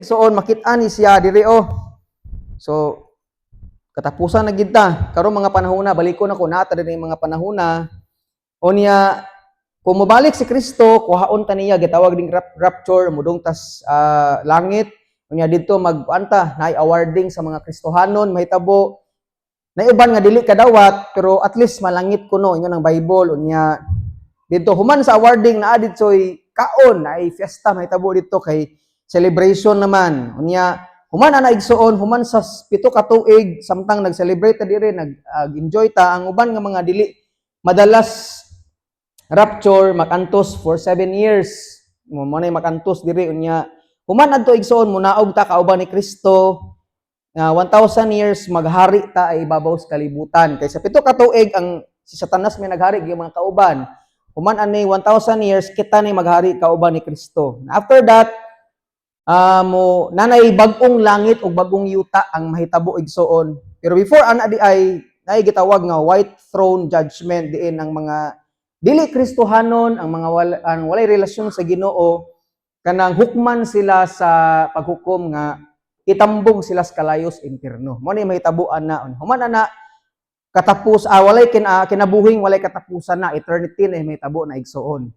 Igsoon, makit-an ni siya diri oh. So katapusan na gid ta. Karon mga panahona, balikon ako nata diri mga panahona. Unya kung mobalik si Kristo, kuhaon ta niya, gitawag ding rapture, mudong tas langit. Unya didto mag-anta, naay awarding sa mga Kristohanon mahitabo. Na uban nga dili kadawat, pero at least malangit kuno ingon ang Bible. Unya didto human sa awarding, naa didtoy kaon, naay fiesta mahitabo didto kay celebration naman. Unya human ana, igsuon, human sa 7 ka tuig, samtang nag-celebrate ta diri, nag-enjoy ta, ang uban nga mga dili madalas rapture makantos for 7 years mo mo na makantos diri. Unya human adto, igsuon, munaog ta kauban ni Kristo nga 1,000 years maghari ta ay ibabaw sa kalibutan, kay sa 7 ka tuig ang si Satanas may naghari yung mga kauban. Human ani 1,000 years, kita ni maghari kauban ni Kristo. After that, mo nanay bag-ong langit ug bag-ong yuta ang mahitabo, igsuon. Pero before ana di ay naay gitawag nga white throne judgment, diin ang mga dili Kristohanon, ang mga wala, ang walay relasyon sa Ginoo, kanang hukman sila sa paghukom nga itambong sila sa kalayos impierno. Mo ni mahitabo ana. Human ana katapos, walay kinabuhing walay katapusan na, eternity na mahitabo na, igsuon.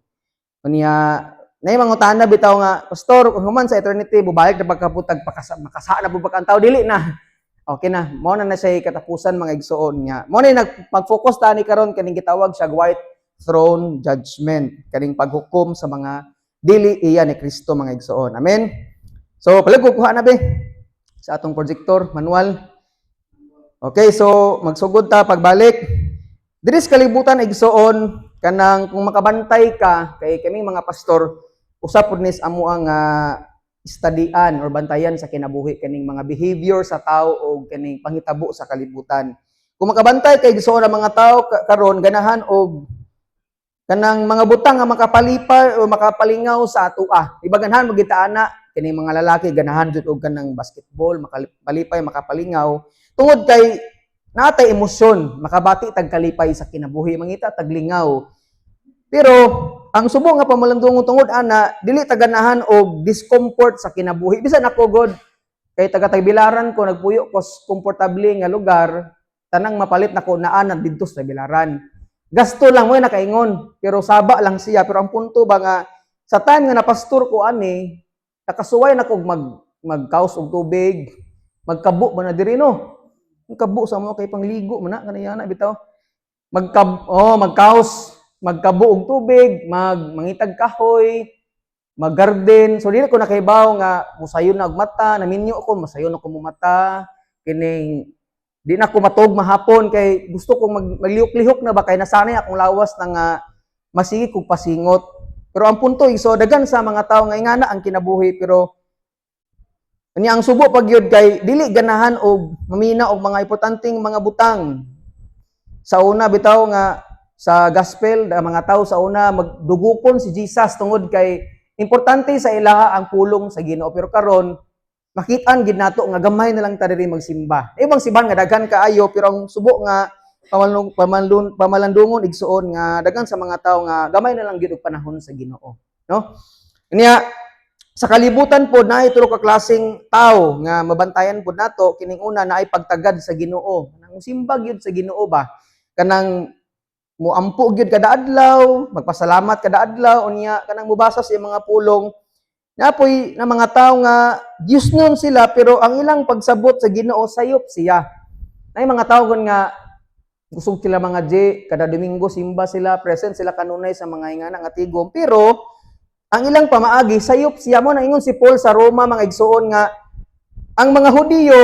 Unya nay mangutana bitaw nga, "Pastor, kung human sa eternity bubalik na pagkaputag pakasa makasa na pud ang tao?" Dili na. Okay na. Mo na na siya katapusan, mga igsuon, nga. Mo na nag mag-focus ta ni karon kaning gitawag siya white throne judgment, kaning paghukom sa mga dili iya ni Kristo, mga igsuon. Amen. So palag kuha na be sa atong projector manual. Okay, so magsugod ta pagbalik. Diri sa kalibutan, igsuon, kanang kung makabantay ka, kay kami mga pastor, usap pud nis amo ang istadian or bantayan sa kinabuhi, kaning mga behavior sa tao o kaning panghitabo sa kalibutan. Kung makabantay kay, igsuon, ang mga tao karon ganahan og kanang mga butang nga makapalipay o makapalingaw sa atoa. Iba ganahan mo kita ana, kining mga lalaki ganahan jud og kanang basketball, makapalipay, makapalingaw. Tungod kay natay emosyon, makabati tag kalipay sa kinabuhi, mangita taglingaw. Pero ang subo nga pamalandungon tungod ana, dili ta ganahan og discomfort sa kinabuhi. Bisan ako god, kay taga Tagbilaran ko, nagpuyo ko sa komportable nga lugar, tanang mapalit nako naa na didto sa Tagbilaran. Gasto lang mo nakaingon, pero saba lang siya. Pero ang punto ba nga sa time nga napastor ko ani, nakasuway na kog magkaos og tubig, magkabo ba na diri no? Magkabo sa mo kay pangligo man na kanayana bitaw. Magkab oh, magkaos, magkabo og tubig, mangitag kahoy, maggarden. So dili ko nakahibaw nga musayon na og mata, naminyo ko, masayon ako mo mata, kining di na ko matog mahapon kay gusto kong maglihok-lihok na ba, kay nasanay akong lawas na nga masige kog pasingot. Pero ang punto, so dagan sa mga tao nga ingana ang kinabuhi, pero unya ang subo pag yun kay dili ganahan og mamina og mga importanteng mga butang. Sa una bitaw nga sa gospel, ang mga tao sa una magdugupon si Jesus tungod kay importante sa ilaha ang pulong sa Ginoo. Pero karon makitaan gid nato nga gamay na lang ta diri magsimba. Ibang simbahan nga daghan kaayo, pero ang subo nga pamalandungon, igsuon, nga daghan sa mga tao nga gamay na lang gid og panahon sa Ginoo, no? Niya sa kalibutan pod naay tulo ka klaseng tao nga mabantayan pod nato. Kining una, naay pagtagad sa Ginoo. Kanang simba gyud sa Ginoo ba? Kanang muampo gyud kada adlaw, magpasalamat kada adlaw, unya kanang mubasa sa iyang mga pulong. Napoy na mga tao nga Diyos nun sila, pero ang ilang pagsabot sa Ginoo sayop siya. Nay mga tao gon nga kusog sila, mga J, kada Domingo simba sila, present sila kanunay sa mga ingana nga tigom, pero ang ilang pamaagi sayop siya. Mo ingon si Paul sa Roma, mga igsuon, nga ang mga Hudiyo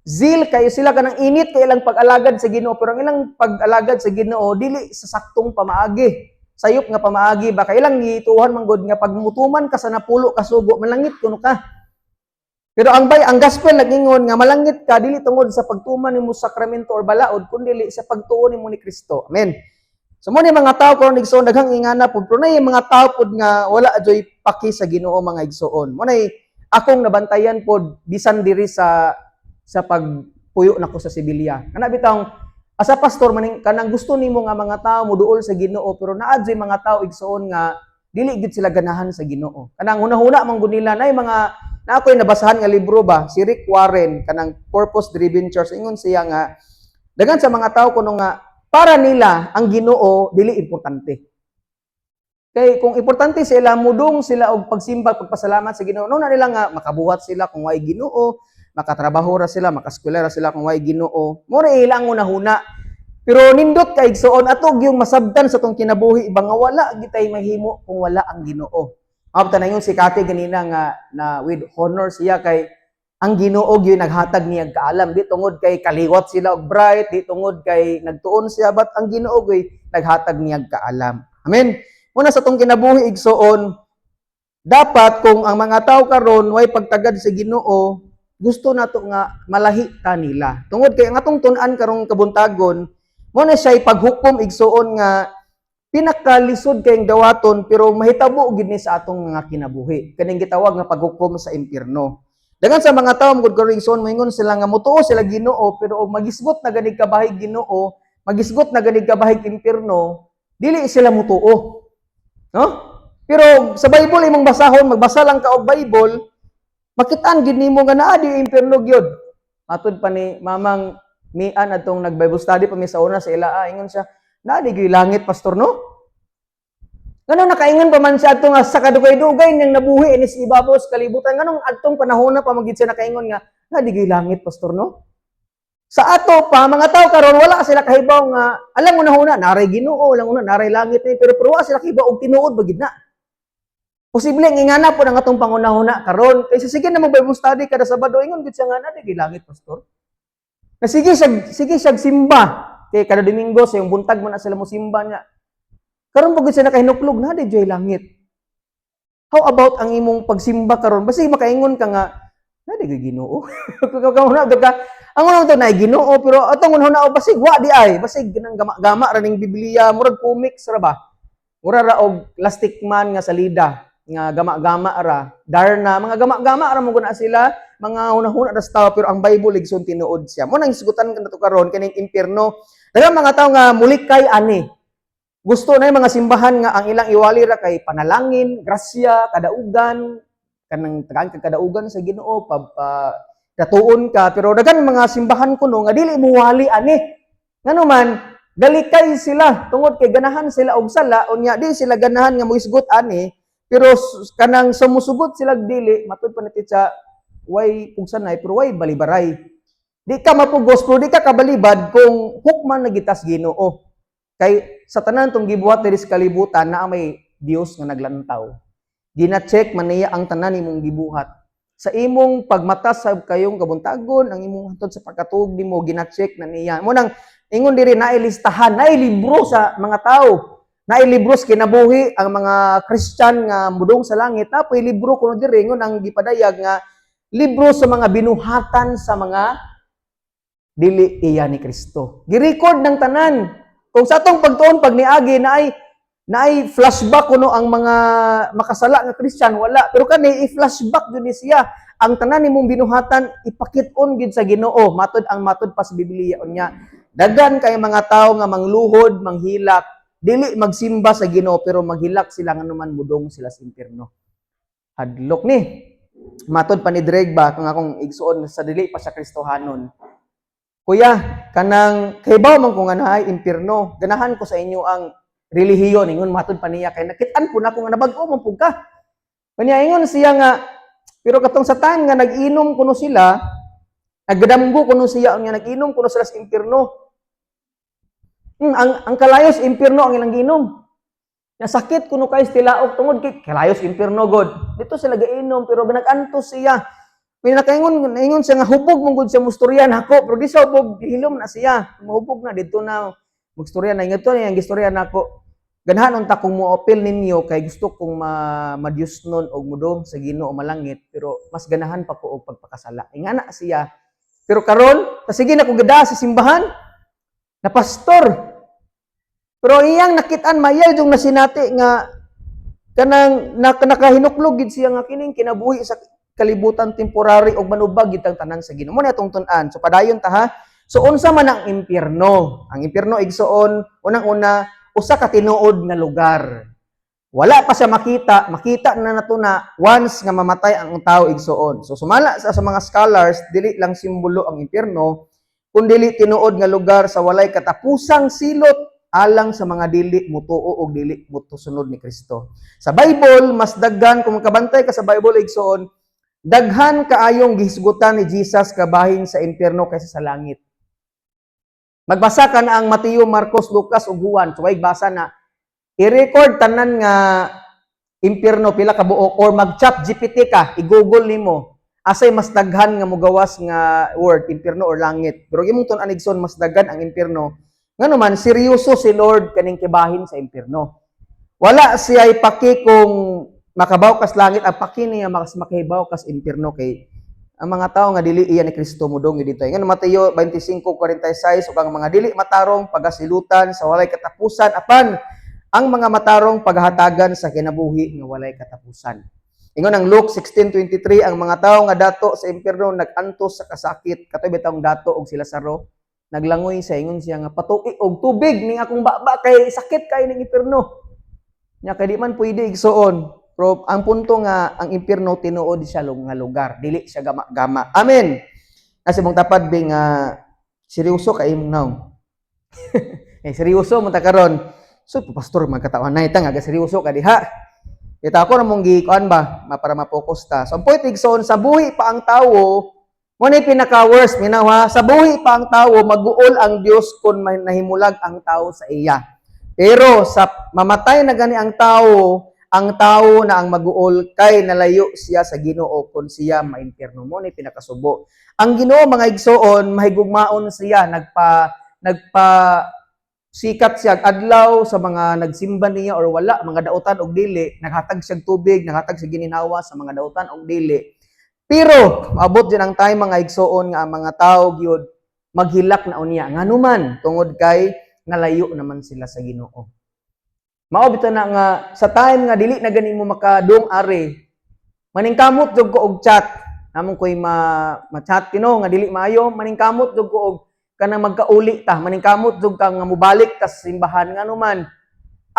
zeal kayo sila, kanang init kay ilang pag-alagad sa Ginoo, pero ang ilang pag-alagad sa Ginoo dili sa saktong pamaagi, sayop nga pamaagi ba, kay ilang gituhan man gud nga pag mutuman ka sa 10 ka sugo, malangit kuno ka. Pero ang gospel nagingon nga malangit ka dili tungod sa pagtuman nimo sa sakramento or balaod, kundi sa pagtuo nimo ni Kristo. Amen. So mo ni mga tao karon, igsoon, daghang ingana pud, pero nay mga tao pud nga wala joy paki sa Ginoo, mga igsoon. Mo nay akong nabantayan pod bisan diri sa pagpuyo nako sa Sibilya. Kana bitawng asa pastor maning kanang gusto nimo nga mga tao moduol sa Ginoo, pero naa joy mga tao, igsoon, nga dili gid sila ganahan sa Ginoo. Kanang hunahuna man gud nila nay mga Na ako'y nabasahan nga libro ba, si Rick Warren, kanang Purpose Driven Church, ingon siya nga daghan sa mga tao kuno nga para nila ang Ginoo dili importante. Kay kung importante sila, mudong sila og pagsimba, pagpasalamat sa Ginoo. No na nila nga makabuhat sila kung way Ginoo, makatrabaho ra sila, makaskwela ra sila kung way Ginoo. Mo ra ilang hunahuna. Pero nindot kay, igsuon, ato gyung masabtan sa tong kinabuhi ba nga wala gitay mahimo kung wala ang Ginoo. Mabta na si Kate ganina nga na with honor siya kay ang Ginoo gyud naghatag niya kaalam, di tungod kay kaliwat sila og Bright, di tungod kay nagtuon siya, but ang Ginoo gyud naghatag niya kaalam. Amen. Una sa tong kinabuhi, igsuon, dapat kung ang mga tao karon way pagtagad sa Ginoo, gusto nato nga malahi ta nila. Tungod kay ang atong tun-an karong kabuntagon, mo na siya paghukom, igsuon, nga pinakalisod kayong dawaton pero mahitabo gid ni sa atong mga kinabuhi. Kaning gitawag nga paghukom sa impyerno. Daghan sa mga tao gud karon, igsuon, moingon sila nga motuo sila Ginoo, pero og magisgot na ganig kabahig Ginoo, magisgot na ganig kabahig impyerno, dili sila motuo. No? Pero sa Bible imong basahon, magbasa lang ka og Bible, makitaan gid nimo nga naa di impyerno gyud. Matud pa ni Mamang Mian atong nag-Bible study pa mi sa una sa ila, ingon siya, "Naa di gyud langit, pastor, no?" Ngano nakaingon pa man siya adto nga sa kadugay-dugay niyang nabuhi ini sa ibabaw sa kalibutan, nganong adtong panahon na pa magid siya nakaingon nga naa di gyud langit, pastor, no? Sa ato pa mga tao karon, wala sila kahibaw nga alam mo na huna naray Ginoo, alam mo na naray langit ni, pero pero wala sila kahibaw og tinuod ba gid na. Posible nga ingana po ang atong pangunahuna karon kay sa sige na mo Bible study kada Sabado, ingon gid siya nga naa di langit, pastor. Na sige siya simba kay kada Domingo sa yung buntag mo na sila mo simba niya. Karon pag siya nakahinuklog na di joy langit. How about ang imong pagsimba karon? Basta makaingon ka nga na di gyud Ginoo. Kung una ka ang unang to na Ginoo, pero atong unang na basig wa di ay basig ganang gama-gama ra ning Biblia, murag comics ra ba. Mura ra og Plastic Man nga salida nga gama-gama ra. Darna, mga gama-gama ra mo guna sila, mga hunahuna ra sa tao, pero ang Bible, igsoon, tinuod siya. Mo nang hisgutan ka nato karon kining impyerno. Daghang mga tao nga mulikay ani. Gusto na yung mga simbahan nga ang ilang iwali ra kay panalangin, grasya, kadaugan, kanang tagaan kag kadaugan sa Ginoo, pa katuon ka, pero daghan mga simbahan kuno nga dili mo wali ani. Ngano man, galikay sila tungod kay ganahan sila og sala, unya di sila ganahan nga mohisgot ani, pero kanang sumusugot sila dili matud pa ni sa way pugsanay pero way balibaray. Di ka mapugos pero di ka kabalibad kung hukman na gitas Ginoo. Kay sa tanan tong gibuhat diri sa kalibutan, naa may Dios nga naglantaw. Gina-check man niya ang tanan nimong gibuhat. Sa imong pagmata sa kayong kabuntagon, ang imong hantod sa pagkatuog nimo, gina-check na niya. Mo nang ingon diri naay listahan, naay libro sa mga tao. Naay libro sa kinabuhi ang mga Christian nga mudong sa langit. Napoy libro kuno diri, ingon ang gipadayag nga libro sa mga binuhatan sa mga dili iya ni Kristo. Girecord ng tanan. Kung sa atong pagtuon pag niagi naay naay flashback kuno ang mga makasala nga Christian, wala. Pero kani i-flashback jud ni siya. Ang tanan nimong binuhatan ipakit-on gid sa Ginoo. Matod ang matod pa sa Biblia unya. Daghan kay mga tao nga mangluhod, manghilak, dili magsimba sa Ginoo pero maghilak sila nganuman mudong sila sa impierno. Hadlok ni. Matod pa ni Drake ba kung akong igsuon sa dili pa siya Kristohanon. "Kuya, kanang kahibaw man ko nga naay impierno. Ganahan ko sa inyo ang relihiyon," ingon matod pa niya, kay nakit-an po nako nga nabag-o man pud ka. Kanya ingon siya nga pero katong sa time nga nag-inom kuno sila, nagdamgo kuno siya nga nag-inom kuno sila sa impierno. Ang kalayos impierno ang ilang giinom. Nasakit kuno kay tilaok tungod kay kalayos impierno god. Dito sila gainom pero nag-antos siya. May nakaingon, ingon siya nga hubog mong gud siya mustorya nako, pero di sa hubog hilom na siya. Mahubog na dito na magstorya na ingon to niya gistorya nako. Ganahan unta kong mo-appeal ninyo kay gusto kong ma madyusnon og mudong sa Ginoo malangit, pero mas ganahan pa ko og pagpakasala. Ingana siya. Pero karon, ta sige na ko gada sa simbahan na pastor. Pero iyang nakitaan mayal yung nasinati nga kanang nakahinuklog gid siya nga kining kinabuhi sa kalibutan temporary og manubag gid ang tanan sa Ginoo. Mo na atong tun-an. So padayon ta ha. So unsa man ang impyerno? Ang impyerno, igsuon, unang-una, usa ka tinuod nga lugar. Wala pa siya makita, makita na nato na once nga mamatay ang tao, igsuon. So sumala sa mga scholars, dili lang simbolo ang impyerno, kun dili tinuod nga lugar sa walay katapusang silot alang sa mga dili mutuo og dili mutusunod ni Kristo. Sa Bible, mas daghan, kung makabantay ka sa Bible, igsuon, daghan kaayong gihisgutan ni Jesus kabahin sa impyerno kaysa sa langit. Magbasa ka na ang Mateo, Marcos, Lucas ug Juan. So basa na i-record tanan nga impyerno, pila ka buok, or mag-Chat GPT ka, i-Google nimo asay mas daghan nga mugawas nga word, impyerno or langit. Pero imong tun-an, igsoon, mas daghan ang impyerno. Ngano man, seryoso si Lord kaning kibahin sa impyerno. Wala siya paki kung makabaw kas langit, ang paki niya mas makahibaw kas impyerno kay ang mga tao nga dili iya ni Kristo mudong dito. Ngano Mateo 25:46, ug ang mga dili matarong pagasilutan sa walay katapusan, apan ang mga matarong paghatagan sa kinabuhi nga walay katapusan. Ingon ang Luke 16:23, ang mga tao nga dato sa impyerno nag-antos sa kasakit. Katoy bitawng dato og sila Lazaro naglangoy sa ingon siya nga patui og tubig ning akong baba kay sakit kay ning impyerno. Nya kay di man pwede, igsuon. Pero ang punto nga ang impyerno tinuod siya nga lugar, dili siya gama-gama. Amen. Kasi mong tapad bi nga seryoso kay imong naong. Eh, seryoso mo ta karon. So, pastor, magkatawan na ita nga seryoso ka diha. Kita ako namong gikuan ba, para ma-focus ta. So, ang point, igsoon, sa buhi pa ang tawo, mo ni pinaka worst, minaw ha, sa buhi pa ang tawo, maguol ang Dios kung may nahimulag ang tao sa iya. Pero sa mamatay na gani ang tao na ang maguol kay nalayo siya sa Ginoo kung siya maimpyerno. Mo ni pinakasubo. Ang Ginoo, mga igsoon, mahigugmaon siya, nagpa nagpa sikat siya adlaw sa mga nagsimba niya or wala, mga dautan og dili, naghatag siya tubig, naghatag siya gininhawa sa mga dautan og dili. Pero maabot din ang time, mga igsoon, nga ang mga tao gyud maghilak na unya, nganuman tungod kay nalayo naman sila sa Ginoo. Mao bitaw na nga sa time nga dili na gani mo makadung ari, maningkamot jud ko og chat namong koy ma ma-chat kino nga dili maayo, maningkamot jud ko og kanang magkauli ta, maningkamot jud ka nga mobalik ta sa simbahan, nganuman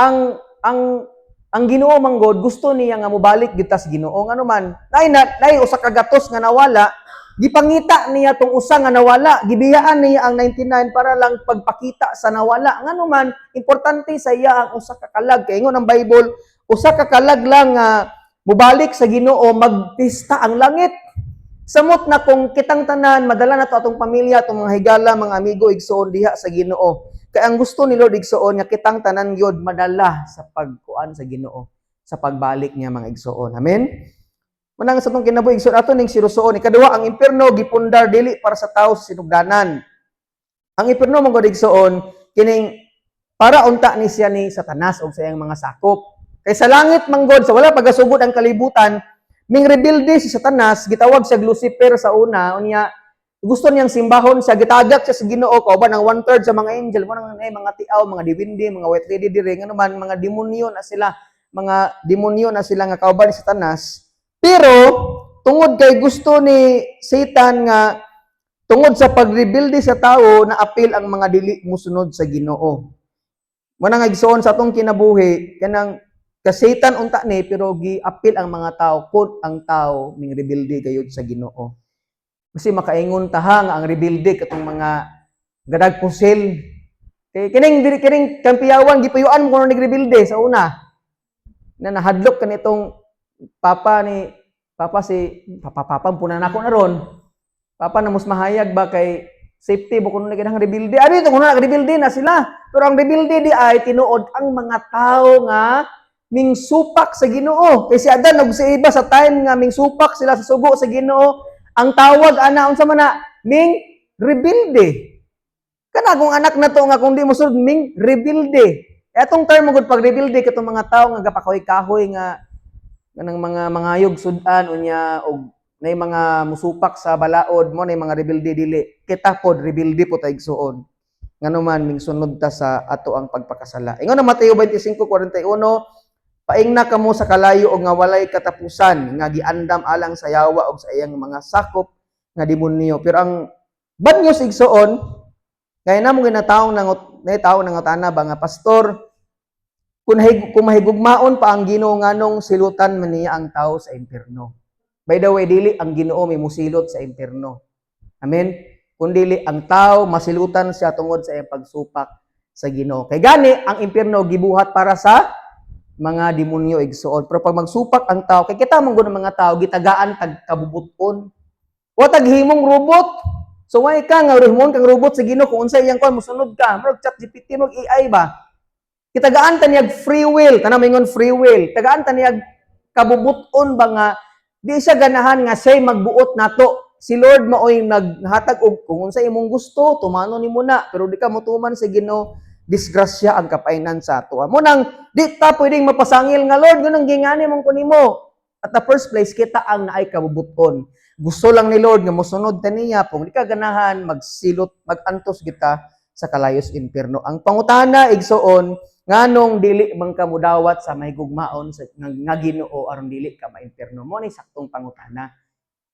ang Ginoo man god, gusto niya nga mobalik gyud ta sa Ginoo, nganuman nay na nay usa ka gatos nga nawala, gipangita niya tong usa nga nawala, gibiyaan niya ang 99 para lang pagpakita sa nawala, nganuman importante sa iya ang usa ka kalag, kay ingon ang Bible, usa ka kalag lang nga mobalik sa Ginoo, magpista ang langit. Samot na kung kitang tanan madala na to atong pamilya, atong mga higala, mga amigo, igsoon, diha sa Ginoo. Kay ang gusto ni Lord, igsoon, nga kitang tanan gyud madala sa pagkuan sa Ginoo, sa pagbalik niya, mga igsoon. Amen. Manang sa atong kinabuhi, igsoon, ato ning seryosoon. Ikaduha, ang impierno gipundar dili para sa tao sa sinugdanan. Ang impierno man gud, igsoon, kining para unta ni siya ni Satanas og sa iyang mga sakop. Kay sa langit man gud, sa wala pagasugod ang kalibutan, ming rebelde si Satanas, gitawag siya Lucifer sa una, unya gusto niyang simbahon siya, gitagak siya sa Ginoo kauban ang one third sa mga angel, mo nang ay mga tiaw, mga diwindi, mga white lady dire, ngano man mga demonyo na sila, mga demonyo na sila nga kauban ni Satanas. Pero tungod kay gusto ni Satan nga tungod sa pagrebelde sa tao, na apil ang mga dili musunod sa Ginoo. Mo na nga, igsoon, sa atong kinabuhi, kanang ka-Satan unta ni, pero giapil ang mga tao kung ang tao ming rebelde gayud sa Ginoo. Kasi makaingon ta ha nga ang rebelde katong mga gadag pusil. Kay kining diri kining kampiyawan, gipayuan mo kuno nagrebelde sa una. Na nahadlok kanitong papa ni papa, si papa, papa puna nako na ron. Papa na mas mahayag ba kay safety mo kuno nag rebelde. Ano ito kuno nagrebelde na sila. Pero ang rebelde di ay tinuod ang mga tao nga ming supak sa Ginoo. Kay si Adan ug si Eva, sa time nga ming supak sila sa sugo sa Ginoo, ang tawag ana unsa man na, ming rebelde. Kana kung anak na to nga kung di mo sunod, ming rebelde. Etong term mo gud, pag rebelde, katong mga tao nga gapakahoy-kahoy nga kanang mga mangayog sudan unya og nay mga musupak sa balaod mo na mga rebelde. Dili kita pod rebelde po ta, igsuon, ngano man ming sunod ta sa ato ang pagpakasala. Ingon ang Mateo 25:41, "Paingna kamo sa kalayo og nga walay katapusan nga giandam alang sa yawa og sa iyang mga sakop nga demonyo." Pero ang bad news, igsuon, kaya namo ginataong nangut nay tao nangutana ba nga, "Pastor, Kung mahigugmaon pa ang Ginoo, nganong silutan man niya ang tao sa impierno? By the way, dili ang Ginoo may musilot sa impierno. Amen? Kung dili ang tao masilutan siya tungod sa iyang pagsupak sa Ginoo. Kay gani ang impierno gibuhat para sa mga demonyo, igsuon. Pero pag magsupak ang tao, kay kita man gud ng mga tao gitagaan tag kabubuton. Wa tag himong robot. So why ka nga himon kang robot sa Ginoo, kung unsa iyang kuan mosunod ka? Murag ChatGPT, murag AI ba? Kitagaan ta niyag free will, tanang mingon free will. Tagaan ta niyag kabubuton ba nga di siya ganahan nga siya'y magbuot nato. Si Lord maoy naghatag og kung unsa imong gusto, tumano nimo na, pero di ka motuman sa Ginoo, disgrasya ang kapainan sa ato. Mo nang di ta pwedeng mapasangil nga, "Lord, nganong gingani man ko nimo?" At the first place, kita ang naay kabubuton. Gusto lang ni Lord nga mosunod ta niya. Kung di ka ganahan, magsilot, magantos kita sa kalayos impierno. Ang pangutana, igsoon, nganong dili man ka mudawat sa mahigugmaon sa nga Ginoo aron dili ka maimpierno? Mo ni saktong pangutana.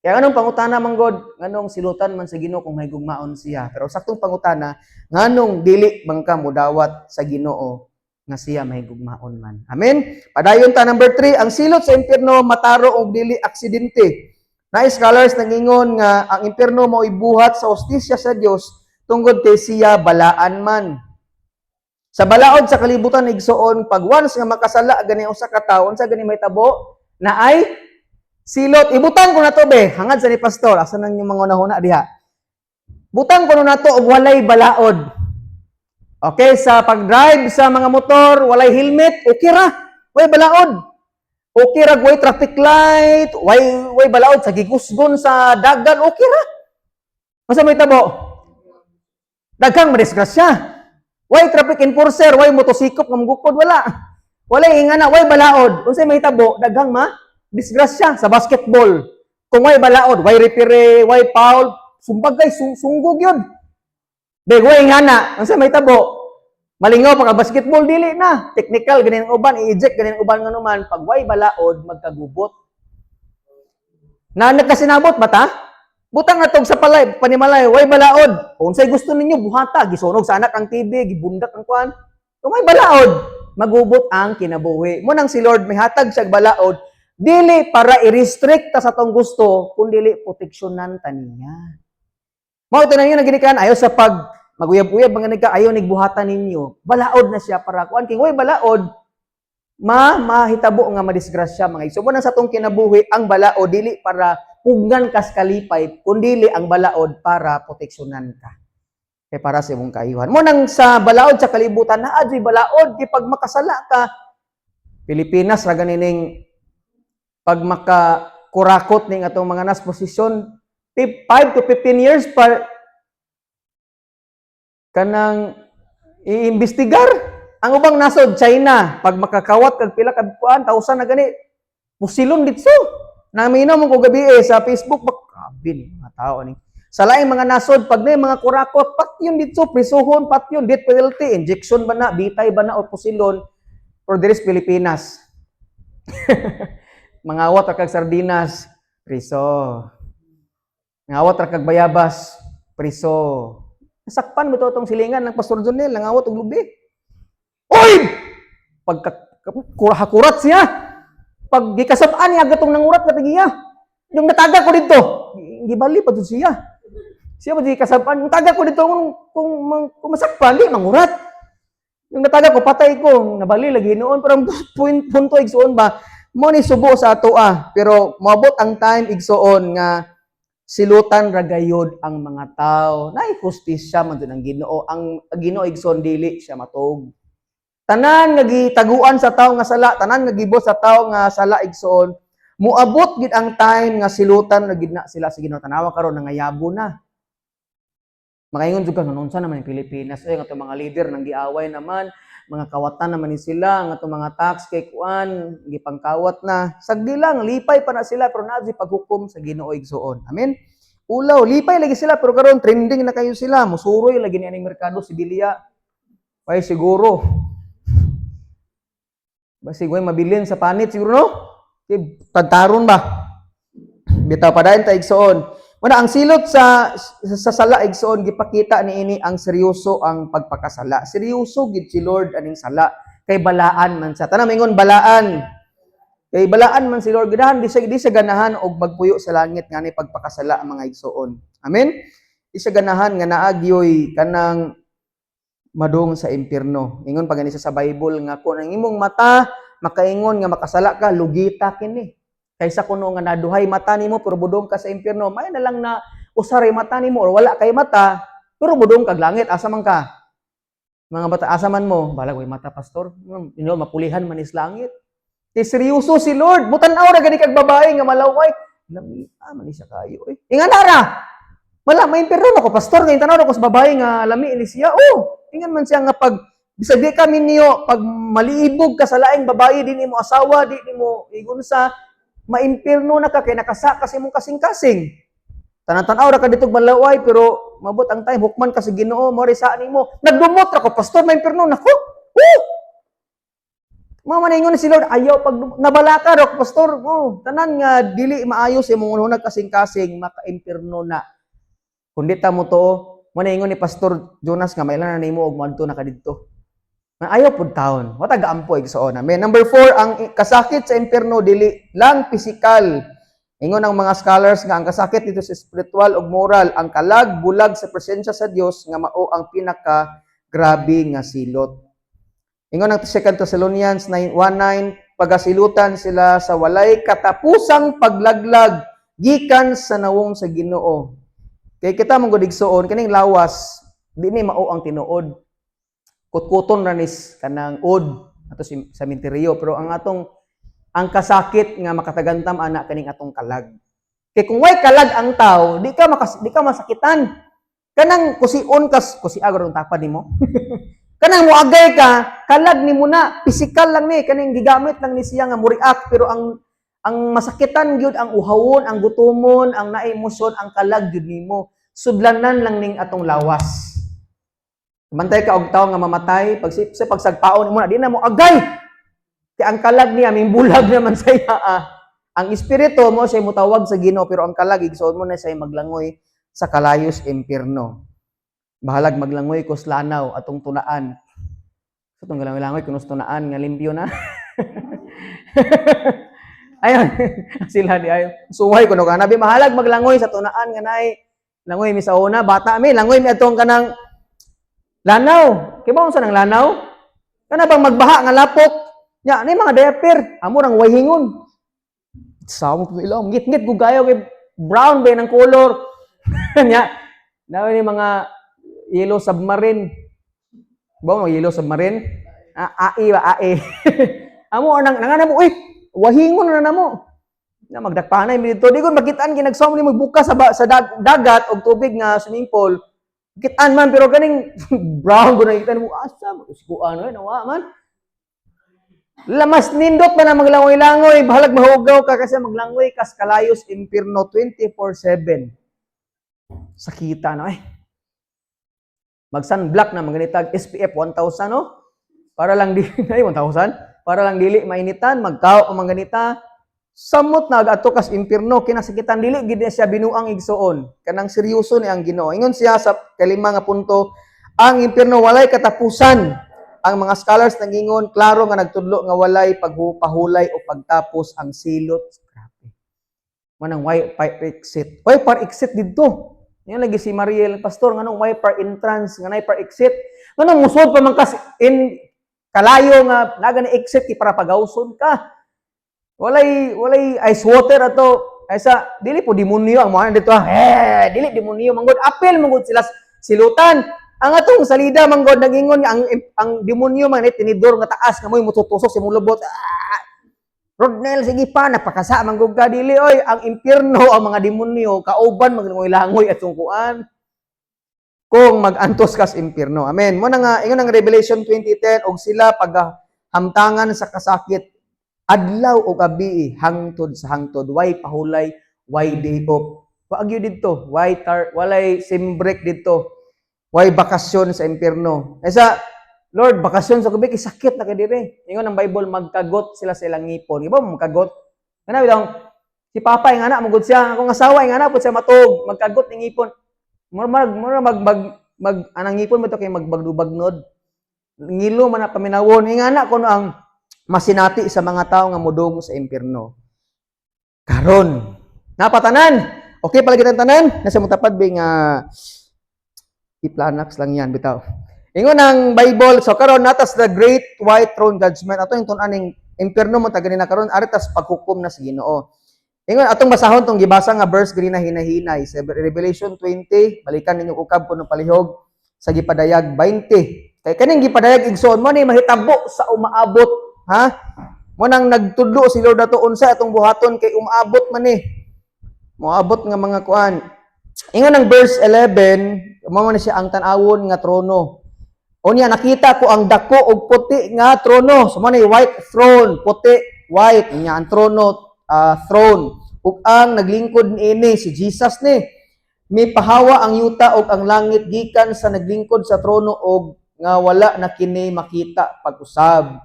Kaya nganong pangutana man god, nganong silutan man sa Ginoo kung mahigugmaon siya? Pero saktong pangutana, nganong dili man ka mudawat sa Ginoo nga siya mahigugmaon man? Amen. Padayon ta, number 3, ang silot sa impierno mataro og dili aksidente. Na scholars nangingon nga ang impierno mao'y buhat sa hustisya sa Dios tungod kay siya balaan man. Sa balaod sa kalibutan, igsoon, pag once nga makasala gani usa ka tawo, unsa gani mahitabo? Na ay silot. Ibutang ko na to be, hangad sa ni pastor, asa nang yung mga unahuna diha? Butang ko na to og walay balaod. Okay, sa pag-drive sa mga motor, walay helmet, okay ra. Way balaod. Okay ra way traffic light, way balaod sa gigusgon sa dagan, okay ra. Masa may tabo? Daghang madisgrasya. Way traffic enforcer, way motosikop nga mugukod, wala. Walay ingana, way balaod. Unsay mahitabo? Daghang ma disgrasya sa basketball. Kung way balaod, way referee, way foul, sumbagay sunggog yun. Beg way ingana, unsay mahitabo? Malingaw pa ka basketball, dili na. Technical ganin ang uban, i-eject ganin ang uban nga naman pag way balaod magkagubot. Na nagkasinabot ba ta? Butang atog sa palay, panimalay, way balaod. Kung unsay gusto ninyo, buhata, gisunog sa anak ang TV, gibundak ang kuan. Kung may balaod, magubot ang kinabuhi. Mo nang si Lord may hatag siya balaod, dili para i-restrict ta sa tong gusto, kundi proteksyonan ta niya. Mao tanan niyo naginikan ayo sa pag maguyab-uyab mga nagka ayo nigbuhatan ninyo. Balaod na siya para kuan, kay way balaod ma mahitabo nga madisgrasya, mga igsoon. Mo nang sa tong kinabuhi, ang balaod dili para pugnan kas kalipay, kundili ang balaod para proteksyonan ka. Kay para sa imong kaayuhan. Mo nang sa balaod sa kalibutan naa adyo'y balaod kay pag makasala ka, Pilipinas ra ganining pag makakurakot ning atong mga nas posisyon, 5 to 15 years pa kanang iimbestigar. Ang ubang nasod, China, pag makakawat kag pila ka kuan thousand na gani, pusilon ditso. Naminaw mo ko gabi eh, sa Facebook bak, grabe ni mga tao ni. Sa laing mga nasod, pag na mga kurakot, patyon ditso, prisuhon, patyon, death penalty, injection ba na, bitay ba na, o pusilon. Pero diri sa Pilipinas, mangawat ra kag sardinas, priso. Mangawat ra kag bayabas, priso. Nasakpan mo to itong silingan ng Pastor Jonel, nangawat og lubi. Oy! Pagka hakurat siya. Pag gikasab-an niya gatong nangurat na tigiya. Yung nataga ko dito, gibali pa jud siya. Siya pa di kasab-an, yung taga ko dito kung masakpan di mangurat. Yung nataga ko, patay ko, nabali lagi noon, pero ang point punto, igsuon ba, mo ni subo sa ato ah, pero moabot ang time, igsuon, nga silutan ra gayod ang mga tao. Naay hustisya man dun ang Ginoo. Ang Ginoo, igsoon, dili siya matog. Tanan nga gitaguan sa tao nga sala, tanan nga gibot sa tao nga sala, igsoon, moabot gid ang time nga silutan ra gid na sila sa Ginoo. Tanawa karon, nangayabo na. Makaingon jud ka, unsa naman ang Pilipinas ay, nga atong mga leader nang giaway naman, mga kawatan naman ni sila, nga atong mga tax kay kuan, gipangkawat na. Sagdi lang, lipay pa na sila, pero naa paghukom sa Ginoo, igsoon. Amen. Ulaw, lipay lagi sila, pero karon trending na kayo sila, musuroy lagi ni aning merkado sibilya. Ay siguro. Basig way mabilin sa panit siguro, no? Kay tadtaron ba? Bitaw, padayon ta, igsoon. Muna ang silot sa sala, igsoon, gipakita niini ang seryoso ang pagpakasala. Seryoso gid si Lord aning sala. Kay balaan man siya. Tanan mingon, "Balaan." Kay balaan man si Lord, ganahan di siya ganahan og magpuyo sa langit nga ni pagpakasala ang mga igsoon. Amen. Di siya ganahan nga naagyoy kanang madung sa impierno. Ingon pa gani siya sa Bible nga kung ang imong mata makaingon nga makasala ka, lugita kini. Kaysa kuno nga naduhay mata nimo pero budong ka sa impierno, may na lang na usa ray mata nimo or wala kay mata pero budong kag langit, asa man ka? Mga bata, asa man mo? Balag way mata, pastor. Ino mapulihan man is langit. Kay seryoso si Lord. Mutan-aw ra gani kag babae nga malaway. Lami ah, man siya kayo eh. Ingan ra. Wala, may impierno ko, pastor, ngayon tanaw ko sa babae nga lami ni siya. Oh, ingan man siya nga pag bisag di kami niyo, pag maliibog ka sa laing babae, di nimo asawa, di nimo igunsa, maimpirno na ka kay nakasa ka sa imong kasing-kasing. Tanan-tanaw ra ka dito malaway pero mabot ang time hukman ka sa Ginoo mo sa nimo. Nagdumot ra ko, pastor, maimpirno nako. Oh! Mama na ingon si Lord, ayaw pag nabalaka ra ko, pastor. Oh, tanan nga dili maayo sa imong hunag kasing-kasing, makaimpirno na. Kung di ta mo to, mo na ingon ni Pastor Jonas nga mailan na nimo og moadto na ka didto. Nga ayaw pud taon. Wa ta gaampo, igsoon. Amen. Number 4, ang kasakit sa impierno dili lang pisikal. Ingon ang mga scholars nga ang kasakit dito sa spiritual ug moral, ang kalag bulag sa presensya sa Dios nga mao ang pinaka grabe nga silot. Ingon ang 2 Thessalonians 1:9, pagasilutan sila sa walay katapusang paglaglag gikan sa nawong sa Ginoo. Kay kita man gud, igsuon, kaning lawas di ni mao ang tinuod. Kutkuton ra nis kanang ud ato si sa minteryo, pero ang atong ang kasakit nga makatagantam ana kaning atong kalag. Kay kung way kalag ang tao, di ka masakitan. Kanang kusion kas kusi agro ang tapad nimo. Kanang muagay ka, kalag nimo na, pisikal lang ni kaning gigamit lang ni siya nga mo-react, pero ang masakitan gyud, ang uhawon, ang gutumon, ang naemosyon, ang kalag gyud nimo. Sudlanan lang ning atong lawas. Bantay ka og tawo nga mamatay, pag sa pagsagpaon mo na, di na mo agay. Kay ang kalag niya mimbulag naman sa iya. Ah. Ang espiritu mo siya mutawag sa Ginoo, pero ang kalag, igsoon, mo na siya maglangoy sa kalayos impierno. Bahalag maglangoy kos lanaw atong tunaan. Sa atong langoy kunos tunaan nga limpyo na. Ayun, sila di ayo. Suway kuno ka nabi mahalag maglangoy sa tunaan nga naay langoy mi sa una bata mi langoy mi atong kanang lanaw. Kay ba unsa nang lanaw? Kana bang magbaha nga lapok? Nya, ni mga diaper, amo rang wayhingon. Sa mo ilong, ngit-ngit gugayo kay brown ba ng color. Nya, na ni mga Yellow Submarine. Ba mo Yellow Submarine? Ah, ai ba ai. Amo nang nangana mo, uy, wahingon na namo. Na magdakpanay mi dito. Di ko makitaan ginagsaw ni magbuka sa dagat og tubig nga swimming pool. Kitaan man pero kaning brown ko nakita mo asa mo ano nawa man. Lamas nindot man ang maglangoy-langoy, bahalag mahugaw ka kasi maglangoy kas kalayos impierno 24/7. Sakita no eh. Mag sunblock na maganitag SPF 1000 no? Para lang di ay 1000 para lang dili mainitan, magkao ang manganita. Samot na ato kas impierno kinasakitan, dili gid siya binuang, igsuon. Kanang seryoso ni ang Ginoo. Ingon siya sa kalima nga punto, ang impierno walay katapusan. Ang mga scholars nangingon klaro nga nagtudlo nga walay pagpahulay o pagtapos ang silot. Grabe. Manang way par exit. Way par exit didto. Yan lagi si Mariel, "Pastor, nganong way par entrance, nganay par exit? Nganong musod pa man kas in kalayo nga naga na exit kay para pagawson ka?" Walay ice water ato. Ay sa dili po demonyo ang mga dito. Ah, eh, dili demonyo manggod, apil manggod sila silutan. Ang atong salida manggod nagingon nga ang demonyo man ni tinidor nga taas nga mo'y mututusok sa imong lubot. Ah, Rodnel, sige pa, napakasa manggod ka, dili oy, ang impyerno, ang mga demonyo kauban maglangoy-langoy at sungkuan kung mag-antos kas impyerno. Amen. Mo na nga ingon ang Revelation 20:10, og sila paghamtangan sa kasakit adlaw o gabi hangtod sa hangtod, way pahulay, way day off. Wa gyud didto, way tar, walay sem break didto. Way bakasyon sa impyerno. Esa Lord, bakasyon sa gabi kay sakit na kay dire. Ingon ang Bible, magkagot sila sa ilang ngipon. Iba mo magkagot. Kana bitong si Papa yung anak magud siya, akong asawa yung anak pud siya matug, magkagot ning ngipon. Mura mag mura mag mag, mag anang ngipon mo to kay magbagnod. Ngilo man na paminawon. Ingana kuno ang masinati sa mga tao nga mudong sa impierno. Karon, napatanan. Okay pala kitang tanan. Nasa mong tapad bi nga iplanax lang yan bitaw. Ingon ang Bible, so karon natas the Great White Throne Judgment. Ato yung tun-aning impierno mo ta ganina karon aritas paghukom na sa Ginoo. Ingon atong basahon tong gibasa nga verse ganina hinahinay sa Revelation 20, balikan ninyo ukab kuno palihog sa gipadayag 20. Kay kaning gipadayag, igsoon, mo ni mahitabo sa umaabot, ha? Mo nang nagtudlo si Lord ato unsa atong buhaton kay umaabot man ni. Moabot nga mga kuan. Ingon ang verse 11, mao man siya ang tan-awon nga trono. Unya nakita ko ang dako og puti nga trono. So mo ni white throne, puti, white nya ang trono, throne. Ug ang naglingkod niini si Jesus ni. Mipahawa ang yuta ug ang langit gikan sa naglingkod sa trono og nga wala na kini makita pag-usab.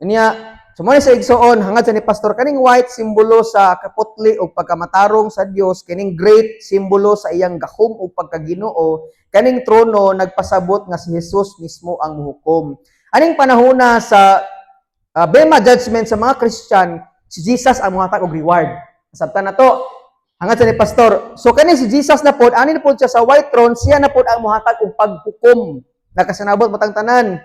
Niya, so mo ni sa igsoon, hangad sa ni pastor, kaning white simbolo sa kaputli o pagkamatarong sa Dios, kining great simbolo sa iyang gahom o pagkaginoo, kaning trono nagpasabot nga si Jesus mismo ang muhukom. Aning panahona sa Bema Judgment sa mga Christian, si Jesus ang muhatag og reward. Nasabtan na to. Hangad sa ni pastor. So kani si Jesus na pod, ani na pod siya sa white throne, siya na pod ang muhatag og paghukom. Nakasinabot matang tanan.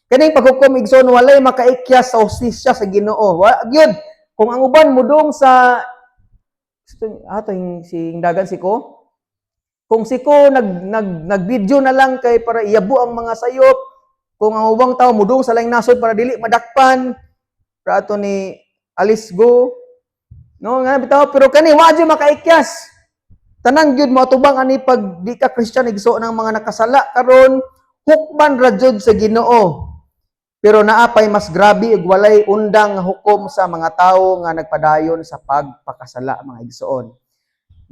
Kaning paghukom, igsoon, walay makaikyas sa hustisya sa Ginoo. Wa gyud. Kung ang uban mudong sa ato yung si dagan si ko, kung si ko nag nag nag-video na lang kay para iyabo ang mga sayop, kung ang ubang tao mudong sa laing nasod para dili madakpan, para ato ni Alice Go, no, nga bitaw, pero kani wa jud makaikyas. Tanan gyud mo atubang ani pag di ka Christian, igsoon, ng mga nakasala karon, hukman ra jud sa Ginoo. Pero naapay mas grabe ug walay undang nga hukom sa mga tawo nga nagpadayon sa pagpakasala, mga igsoon.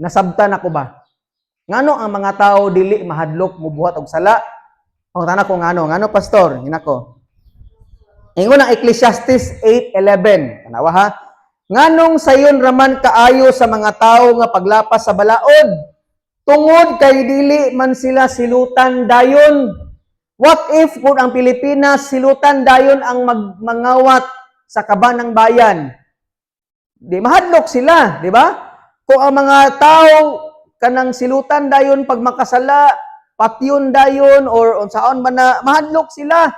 Nasabtan ako ba? Ngano ang mga tao dili mahadlok mubuhat og sala? Pangutana ko ngano, ngano, pastor? Hinako. Ingon ang Ecclesiastes 8:11. Tanawa ha. Nganong sayon raman kaayo sa mga tao nga paglapas sa balaod? Tungod kay dili man sila silutan dayon. What if kung ang Pilipinas silutan dayon ang mangawat sa kaban ng bayan? Di mahadlok sila, di ba? Kung ang mga tao kanang silutan dayon pag makasala, patyon dayon or unsaon man na, mahadlok sila.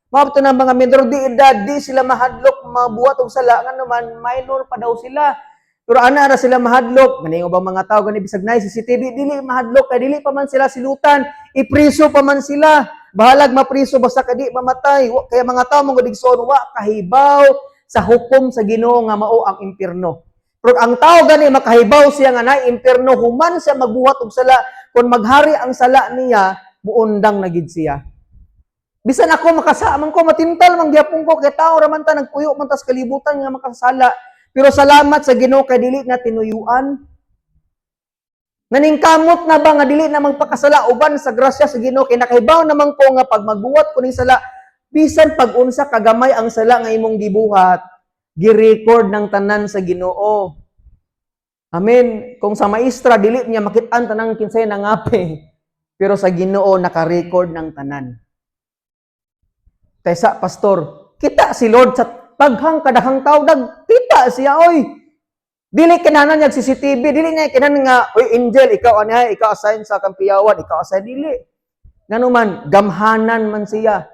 Mao to ng mga minor de edad, di sila mahadlok mabuhat og sala ngano man minor pa daw sila. Pero ana ra sila mahadlok. Gani ubang mga tao gani bisag naay CCTV, dili mahadlok kay dili pa man sila silutan, ipriso pa man sila. Bahalag mapriso basta kadi mamatay. Kaya mga tao mga igsoon wa kahibaw sa hukom sa Ginoo nga mao ang impierno. Pero ang tao gani makahibaw siya nga naay impierno, human siya magbuhat og sala, kung maghari ang sala niya, muundang na gid siya. Bisan ako makasala man ko, matintal man gyapon ko kay tao ra man ta, nagpuyo man ta sa kalibutan nga makasala. Pero salamat sa Ginoo kay dili na tinuyuan. Naningkamot na ba nga dili na magpakasala uban sa grasya sa Ginoo kay nakahibaw naman ko nga pag magbuhat ko ning sala, bisan pag unsa kagamay ang sala nga imong gibuhat, gi-record ng tanan sa Ginoo. Amen. Kung sa maestra dili niya makit-an tanang kinsay nangape, pero sa Ginoo naka-record ng tanan. Kaysa pastor, kita si Lord sa paghang kadaghang tao, nagkita siya oy. Dili kinahanglan niya CCTV, dili niya kinahanglan nga, "Oy angel, ikaw ani, ikaw assign sa kampiyawan, ikaw assign," dili. Ngano man gamhanan man siya.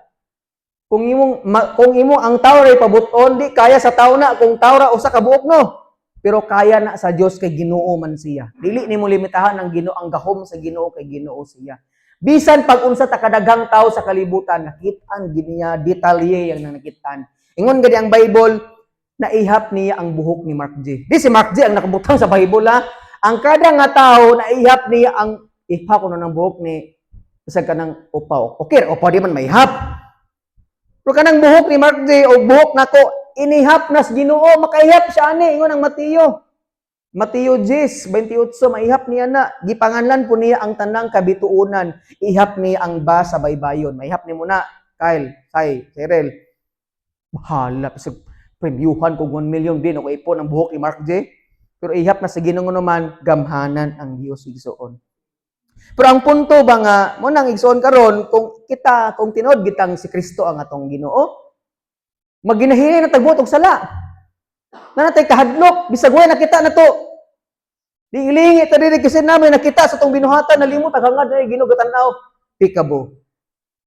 Kung imo ang tao ray pabuton, di kaya sa tao na kung tao ra usa ka buok, no. Pero kaya na sa Dios kay Ginoo man siya. Dili nimo limitahan ang Ginoo, ang gahom sa Ginoo kay Ginoo siya. Bisan pag unsa ta kadaghang tao sa kalibutan, nakit-an gid niya, detalye ang nakit-an. Ingon gani ang Bible, naihap niya ang buhok ni Mark G. Di si Mark G ang nakabutang sa Bible ha. Ang kada nga tao naihap niya ang ipa kuno ng buhok ni bisag kanang upaw. Okay, upaw di man maihap. Pero kanang buhok ni Mark G o buhok nako inihap na sa Ginoo, makaihap siya ani ingon ang Mateo. Mateo 10, 28, maihap niya na. Gipanganlan po niya ang tanang kabituonan. Ihap niya ang ba sa baybayon. Maihap ni mo na, Kyle, Sai, Cyril. Bahala. Sa premyuhan kog 1 million din ako ipon ang buhok ni Mark J. Pero ihap na sa Ginoo naman, gamhanan ang Dios, igsoon. Pero ang punto ba nga mo nang igsoon karon, kung kita, kung tinuod gitang si Kristo ang atong Ginoo, maginahinay na tagbuot og sala. Na natay kahadlok bisag way nakita na to. Di ilingi ta diri kasi namin nakita sa tong binuhatan, nalimot ang hangad na Ginoo gatan-aw. Peekaboo.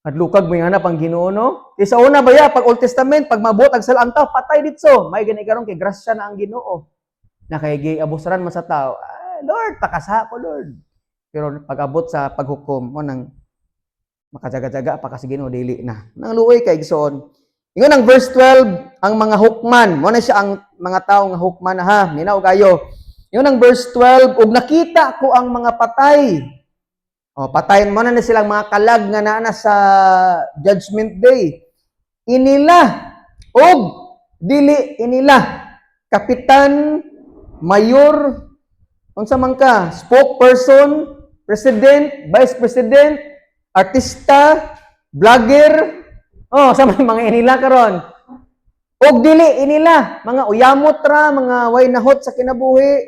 Hadlukag mo hanap ang Ginoo, no? Kay sa una baya, pag Old Testament, pag mabuot ang sala ang tao, patay ditso. May gani karon kay grasya na ang Ginoo. Na kay giabusaran man sa tao. "Ah, Lord, pakasa ko, Lord." Pero pag abot sa paghukom mo nang makajaga-jaga pa kasi Ginoo, dili na. Nang luoy kay, igsoon. Ingon ang verse 12, ang mga hukman, mo na siya ang mga tao nga hukman ha, minaw kayo. Ingon ang verse 12, "Ug nakita ko ang mga patay." O, patayin mo na silang mga kalag nga naa na sa Judgment Day. Inila og dili inila. Kapitan, mayor, unsa man ka, spokesperson, president, vice president, artista, vlogger, oh, sa mga inila karon. Og dili inila, mga uyamot ra, mga way nahot sa kinabuhi,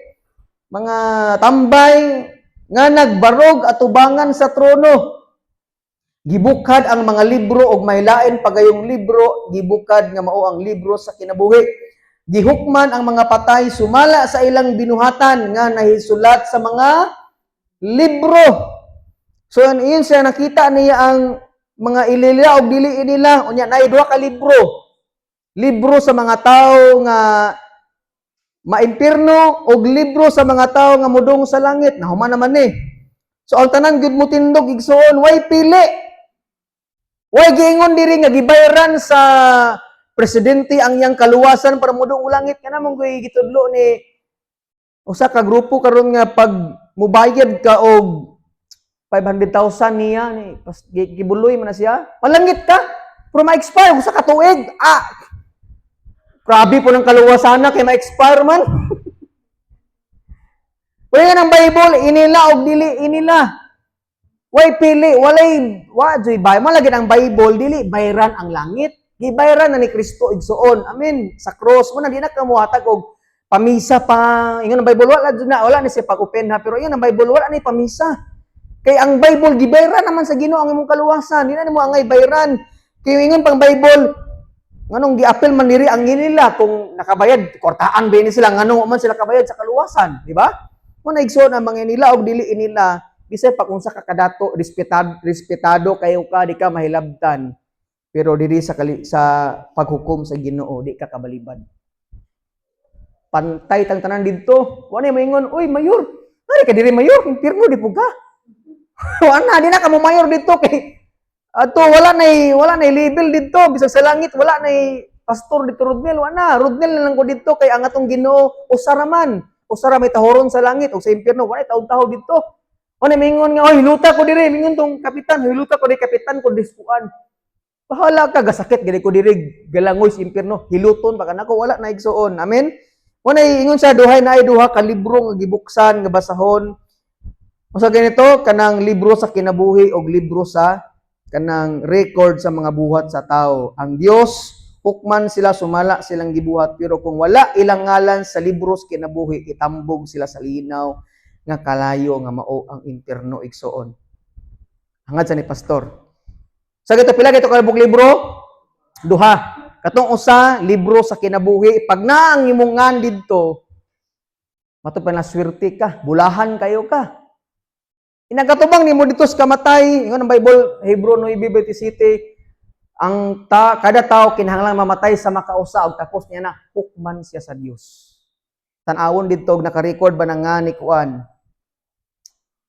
mga tambay nga nagbarog atubangan sa trono. Gibukad ang mga libro og may lain pagayong libro gibukad nga mao ang libro sa kinabuhi. Gihukman ang mga patay sumala sa ilang binuhatan nga nahisulat sa mga libro. So iyon siya, nakita niya ang mga ilila og dili inila. Unya naay duha ka libro. Libro sa mga tao nga maimpirno og libro sa mga tao nga mudong sa langit. Nahuman naman ni. So ang tanan gyud mutindog, igsuon, way pili. Way giingon diri nga gibayaran sa presidente ang iyang kaluwasan para mudong og langit. Kana mong gitudlo ni usa ka grupo karon nga pag mubayad ka og 500,000 niya ni pas, gibuloy man na siya, malangit ka, pero ma-expire usa ka tuig. Ah, grabe po ng kaluwasan na kay ma-expire man. Pero yan ang Bible, inila og dili inila. Way pili, walay wa joy bay. Malagi ang Bible, dili bayran ang langit. Gibayran na ni Kristo, igsuon. Amen. Sa cross mo na di na ka mohatag og pamisa pa. Ingon ang Bible, wala jud na, wala ni siya pag-open ha, pero ingon ang Bible, wala ni pamisa. Kay ang Bible, gibayran naman sa Ginoo ang imong kaluwasan. Di na nimo angay bayran. Kay ingon pang Bible, nganong giapil man diri ang nila kung nakabayad, kortaan ba ni sila, nganong wa man sila kabayad sa kaluwasan, di ba? Kung naigsoon ang mga nila og dili inila, bisay pa kung sa kakadato, respetado, respetado kayo ka, di ka mahilabtan. Pero diri sa paghukom sa Ginoo, di ka kabalibad. Pantay tang tanan didto. Wa na maingon, "Uy, mayor. Ay, ka diri mayor, impierno di pud ka." Wa na, di na ka mo mayor didto kay ato wala nay label didto. Bisag sa langit wala nay pastor dito Rodnel, wala na. Rodnel na lang ko didto kay ang atong Ginoo usa ra man. Usa ra may tahoron sa langit ug sa impierno, wala taod-tahod didto. Wa na maingon nga, "Oy, hiluta ko diri," mingon tong kapitan, "Hiluta ko diri, kapitan ko diskuan. Bahala ka, gasakit gani ko diri, galangoy sa impierno, hiluton pa kanako." Wala na, igsuon. Amen. Wala, ingon sa duhay na ay duha ka libro nga gibuksan nga basahon. Usa ganito kanang libro sa kinabuhi og libro sa kanang record sa mga buhat sa tao. Ang Dios hukman sila sumala silang gibuhat, pero kung wala ilang ngalan sa libro sa kinabuhi, itambog sila sa linaw nga kalayo nga mao ang impierno, igsuon. Hangad sa ni pastor. Sa gito, pila gito ka libro? Duha. Katong usa, libro sa kinabuhi. Pag naa ang imong ngan didto, mato pa na swerte ka, bulahan kayo ka. Inagkatubang nimo dito sa kamatay, ingon ang Bible, Hebrew 9:27, ang ta kada tao kinahanglan mamatay sa makausa ug tapos niya na hukman siya sa Dios. Tan-awon didto og naka-record ba na nga ni kuan.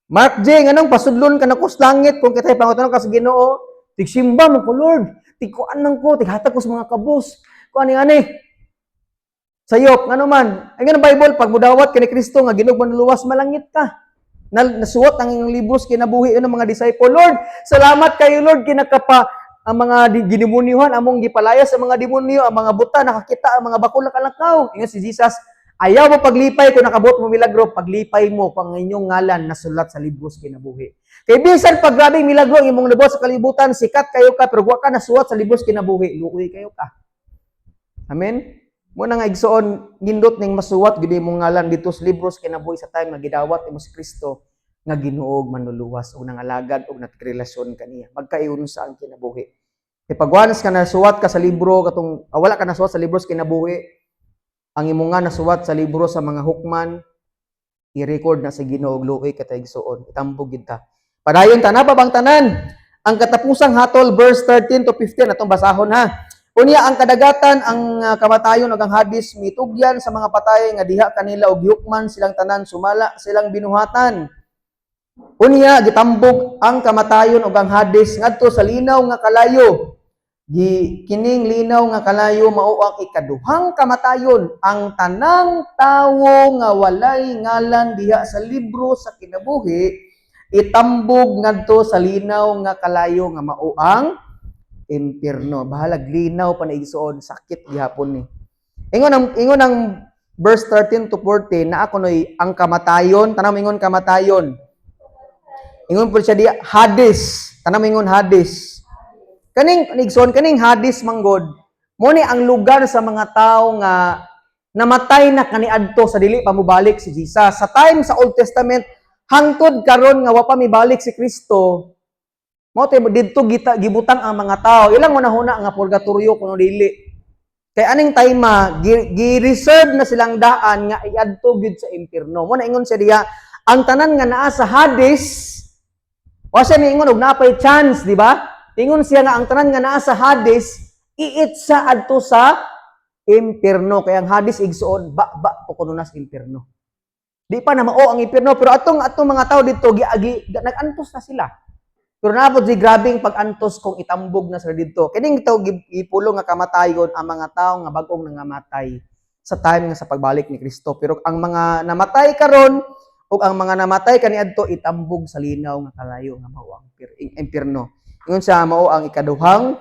Mark J, nganong pasudlon ka na sa langit kung kita'y pangutan ka sa Ginoo, "Tigsimba mo ko, Lord, tigkuan man ko, tighatag ko sa mga kabus." Kuan ni ani. Sayop, ngano man. Ay nga Bible, pag mudawat ka ni Kristo nga Ginoo manluluwas, malangit ka. Na, nasuwat ang iyong libros kinabuhi ng mga disciple. "Lord, salamat kayo, Lord, kinakapa ang mga gidemonyohan, among gipalayas sa mga demonyo, ang mga buta nakakita, ang mga bakol nakalakaw." Ingon si Jesus, "Ayaw mo paglipay kung nakabot mo milagro, paglipay mo kung ang inyong ngalan nasulat sa libros kinabuhi." Kay bisan pag grabing milagro ang imong nabuhat sa kalibutan, sikat kayo ka, pero wa ka nasuwat sa libros kinabuhi, luoy kayo ka. Amen? Mo na nga, igsoon, nindot ning masuwat gid imong ngalan dito sa libros kinabuhi sa time nga gidawat nimo si Kristo. nga Ginoo ug Manluluwas ug nangalagad og nagrelasyon kaniya. Magkaiunsa ang kinabuhi. Kay pag once ka nasuwat ka sa libro katong wala ka nasuwat sa libro sa kinabuhi, ang imo nga nasuwat sa libro sa mga hukman, i-record na sa Ginoo og luoy ka igsuon. Itambog gid ta. Padayon ta na pa bang tanan? Ang katapusang hatol, verse 13 to 15, atong basahon ha. Unya ang kadagatan, ang kamatayon ug ang Hades mitugyan sa mga patay nga diha kanila og gihukman silang tanan sumala silang binuhatan. Unya gitambog ang kamatayon ug ang Hades ngadto sa linaw nga kalayo. Gi kining linaw nga kalayo mao ang ikaduhang kamatayon. Ang tanang tawo nga walay ngalan diha sa libro sa kinabuhi itambog ngadto sa linaw nga kalayo nga mao ang impierno. Bahalag linaw pa na, igsuon, sakit gihapon ni. Ingon ang verse 13 to 14 na ako noy ang kamatayon, tanaw ingon kamatayon. Ingon po siya di Hades, tanaw ingon Hades. Kaning igsoon, kaning Hades manggod, mo ni ang lugar sa mga tao nga namatay na kaniadto sa dili pa mobalik si Jesus. Sa time sa Old Testament hangtod karon nga wa pa mibalik si Kristo, mao tay didto gita gibutang ang mga tao. Ilang hunahuna nga purgatorio kuno dili. Kay aning time gi-reserve na silang daan nga iadto gyud sa impierno. Mo na ingon siya diha, ang tanan nga naa sa Hades, wa siya miingon og napay chance, di ba? Ingon siya nga ang tanan nga naa sa Hades iitsa adto sa impierno. Kay ang Hades, igsuon, ba ba po kuno nas impierno. Di pa na mao ang impierno, pero atong atong mga tao dito giagi nag-antos na sila. Pero naapod si grabing pag-antos kung itambog na sila dito. Kining ito gipulong nga kamatayon ang mga tao nga bag-ong nangamatay sa time nga sa pagbalik ni Kristo. Pero ang mga namatay karon ug ang mga namatay kaniadto itambog sa linaw nga kalayo nga mao ang impierno. Ingon siya, mao ang ikaduhang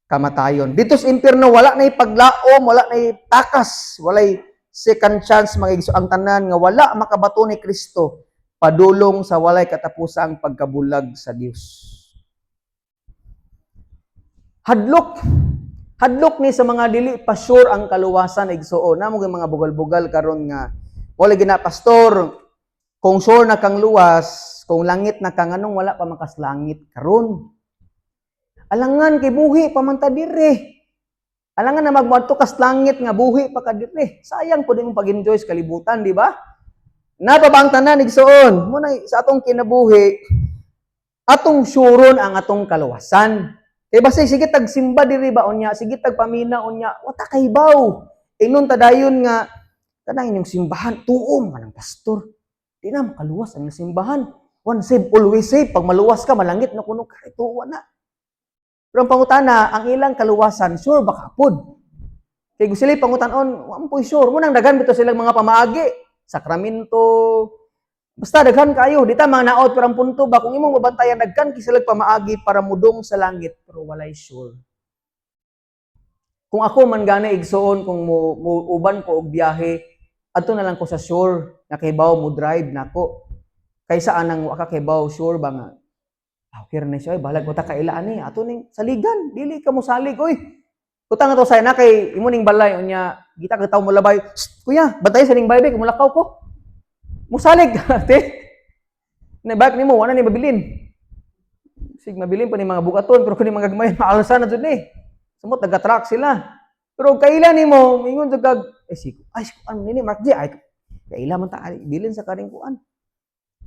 kamatayon. Dito sa impierno wala nay paglaom, wala nay takas, walay second chance, mga igso. Ang tanan nga wala makabato ni Kristo padulong sa walay katapusang pagkabulag sa Dios. Hadlok. Hadlok ni sa mga dili pa sure ang kaluwasan, igsuon. Namo gyud mga bugal-bugal karon nga wala gina, "Pastor, kung sure na kang luwas, kung langit na kang, anong wala pa makaslangit karon?" Alangan kay buhi pa man ta dire. Alangan na magmuadto kas langit nga buhi pa ka dire. Sayang pud imong pag-enjoy sa kalibutan, di ba? Napa ba ang tanan, igsuon? Muna sa atong kinabuhi, atong suron ang atong kaluwasan. Kay basta sige tag simba diri ba unya, sige tag pamina unya, wata kahibaw. Ingnon ta dayon nga kanang inyong simbahan tuom man ang pastor. Di na makaluwas ang simbahan. Once save, always save. Pag maluwas ka, malangit na kuno ka. Tuwa na. Pero ang pangutana, ang ilang kaluwasan, sure ba kapod? Kay gusto sila pangutanon, wa man po'y sure. Munang daghan bito silang mga pamaagi. Sakramento, basta daghan kayo, di ta mga naot, pero ang punto ba, kung imong mabantayan, daghan kay silang pamaagi para mudong sa langit, pero walay sure. Kung ako man gani, igsuon, kung mo uban ko og biyahe, adto na lang ko sa sure nga kahibaw mo drive nako. Kaysa anang wa ka kahibaw, sure ba nga ah, okay ra na siya, ay, balag mo ta kaila ani, ato ning saligan, dili ka mo salig, oy. Kutang to say na kay imo ning balay unya, gita ka tawo mo labay, "Shh, kuya, bantay sa ning balay kay mulakaw ko." Musalig te. Na bak nimo wala ni mabilin. Sig mabilin pa ni mga bugaton, pero kuni mga gagmay maalsa na jud ni. Sumot naga-truck sila. Pero kaila nimo, mingon jud kag eh si ay si kuan nini Mark J, ay kaila man ta ay, bilin sa karing kuan.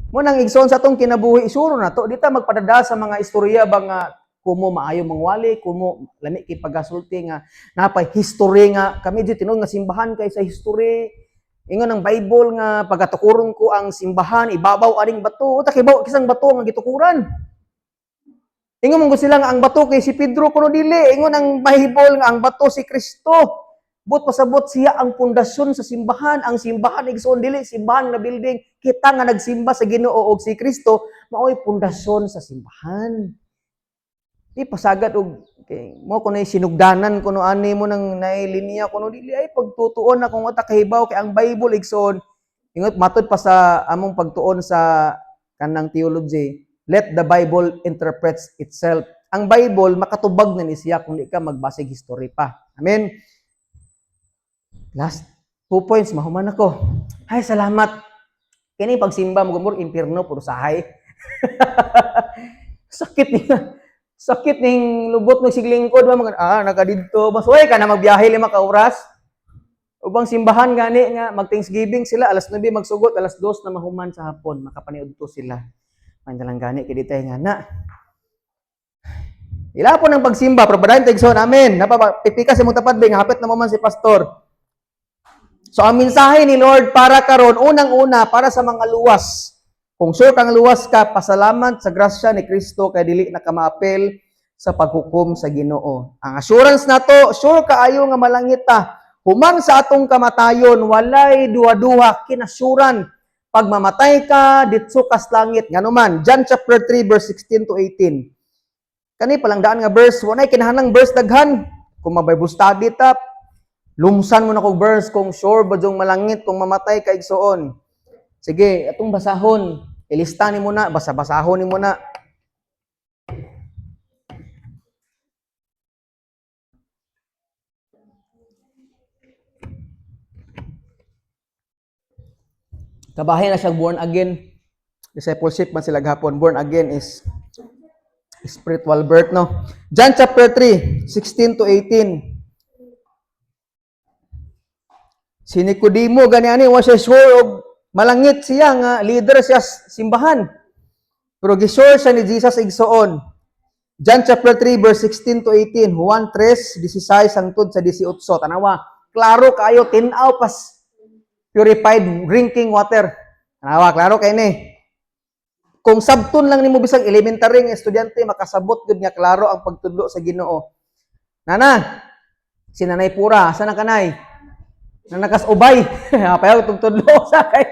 Mo nang igsoon, sa atong kinabuhi isuro na to, di ta magpadada sa mga istorya ba nga kumo maayo mangwali, kumo lami kay pagasulti nga napay history nga kami di tinuod nga simbahan kay sa history. Ingon ang Bible nga pagatukuron ko ang simbahan, ibabaw aning bato. Uta kay kisang bato nga gitukuran. Ingon man gud sila nga ang bato kay si Pedro, kuno dili. Ingon ang Bible nga ang bato si Kristo. But pasabot siya ang pundasyon sa simbahan. Ang simbahan, igsoon, dili simbahan nga building. Kita nga nagsimba sa Ginoo og si Kristo mao'y pundasyon sa simbahan. Di pasagad og kay mo kuno sinugdanan kuno ani mo nang nailinya kuno dili ay pagtutuon na kung wata kahibaw, kay ang Bible, igsoon, ingot matud pa sa among pagtuon sa kanang theology, let the Bible interprets itself. Ang Bible makatubag na ni siya kung di ka magbasig history pa. Amen. Last 2 points, mahuman ako. Ay, salamat. Kini pagsimba mo gumur impierno puro sahay. Sakit niya. Sakit ning lubot mo siglingkod ba mga nakadidto masuway ka na magbiyahe 5 ka oras. Ubang simbahan gani nga mag Thanksgiving sila alas 9 magsugot, alas 2 na mahuman sa hapon makapaniudto sila. Man lang gani kay di tayo nga na. Ila po ng pagsimba, pero padayon tayo. Amen. Napapipika sa imong tapad nga hapit na mo man si pastor. So ang mensahe ni Lord para karon, unang-una para sa mga luwas. Kung sure kang luwas ka, pasalamat sa grasya ni Kristo kay dili na ka maapil sa paghukom sa Ginoo. Ang assurance nato, sure kaayo nga malangit ta. Human sa atong kamatayon, walay duha-duha, kinasuran. Pag mamatay ka, ditso kas langit. Ngano man, John chapter 3 verse 16 to 18. Kani palang daan nga verse, walay kinahanglang verse daghan. Kung ma-Bible study ta, lumsan mo na kog verse kung sure ba jung malangit kung mamatay ka, igsuon. Sige, atong basahon. Ilista nimo na, basa-basahon nimo na. Kabahin na siya born again. Discipleship man sila gahapon. Born again is spiritual birth, no? John chapter 3, 16 to 18. Si Nicodemo, gani ani, wa siya sure og malangit siya nga leader siya sa simbahan. Pero gisure siya ni Jesus, igsoon. John chapter 3 verse 16 to 18, Juan 3, 16 hangtod sa 18. Tanawa, klaro kaayo, tin-aw pas purified drinking water. Tanawa, klaro kay ni. Kung sabton lang nimo bisag elementary nga estudyante, makasabot gyud nga klaro ang pagtudlo sa Ginoo. Nana, si Nanay Pura, asa na kanay? Na nakas ubay. Payaw itong tudlo sa kay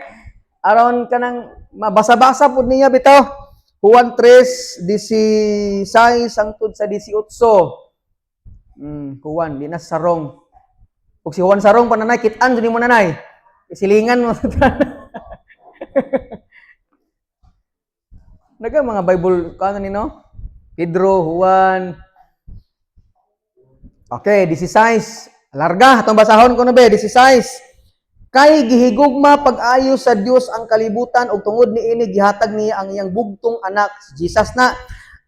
aron kanang mabasa-basa pud niya bitaw. Juan 3, 16 hangtod sa 18. Juan, di na sarong. Ug si Juan sarong pa nanay, kit-an jud nimo nanay. Isilingan mo. Naga mga Bible kano ni no? Pedro, Juan. Okay, 16. Larga, atong basahon ko na be, 16. Kay gihigugma pag-ayo sa Dios ang kalibutan ug tungod niini gihatag niya ang iyang bugtong anak, si Jesus na,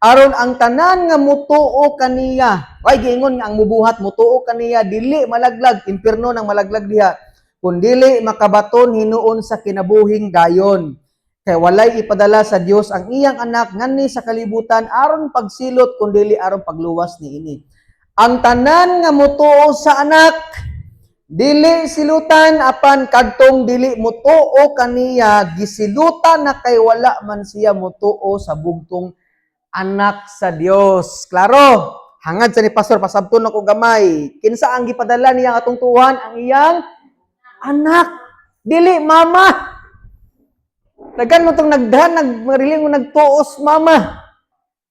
aron ang tanan nga mutuo kaniya. Ay giingon nga ang mubuhat mutuo kaniya dili malaglag, impierno nang malaglag diha, kundili makabaton hinuon sa kinabuhing dayon. Kay walay ipadala sa Dios ang iyang anak nganhi sa kalibutan aron pagsilot kundili aron pagluwas niini. Ang tanan nga mutuo sa anak dili silutan, apan kadtong dili mutuo kaniya gisilutan na kay wala man siya mutuo sa bugtong anak sa Dios. Klaro? Hangad sa ni pastor pasabton ako gamay. Kinsa ang gipadala niya atong tuhan? Ang iyang anak. Dili mama. Daghan mo tong nagdahan, nagmariling mo nagtuos mama.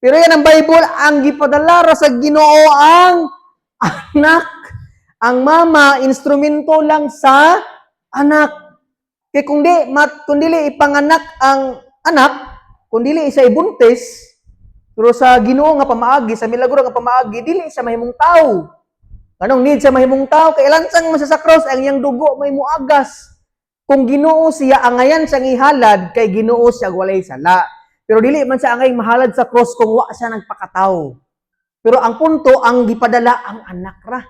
Pero yan ang Bible, ang gipadala ra sa Ginoo ang anak. Ang mama, instrumento lang sa anak. Kay kung di, mat, kung dili ipanganak ang anak, kung dili isa ibuntis, pero sa Ginoo nga pamaagi, sa milagro nga pamaagi, dili siya mahimong tao. Anong need siya mahimong tao? Kay lansang man siya sa cross, ang iyang dugo may muagas. Kung Ginoo siya, angayan siyang ihalad, kay Ginoo siya walay sala. Pero dili man siya angay mahalad sa cross kung wa siya nagpakataw. Pero ang punto, ang gipadala ang anak ra.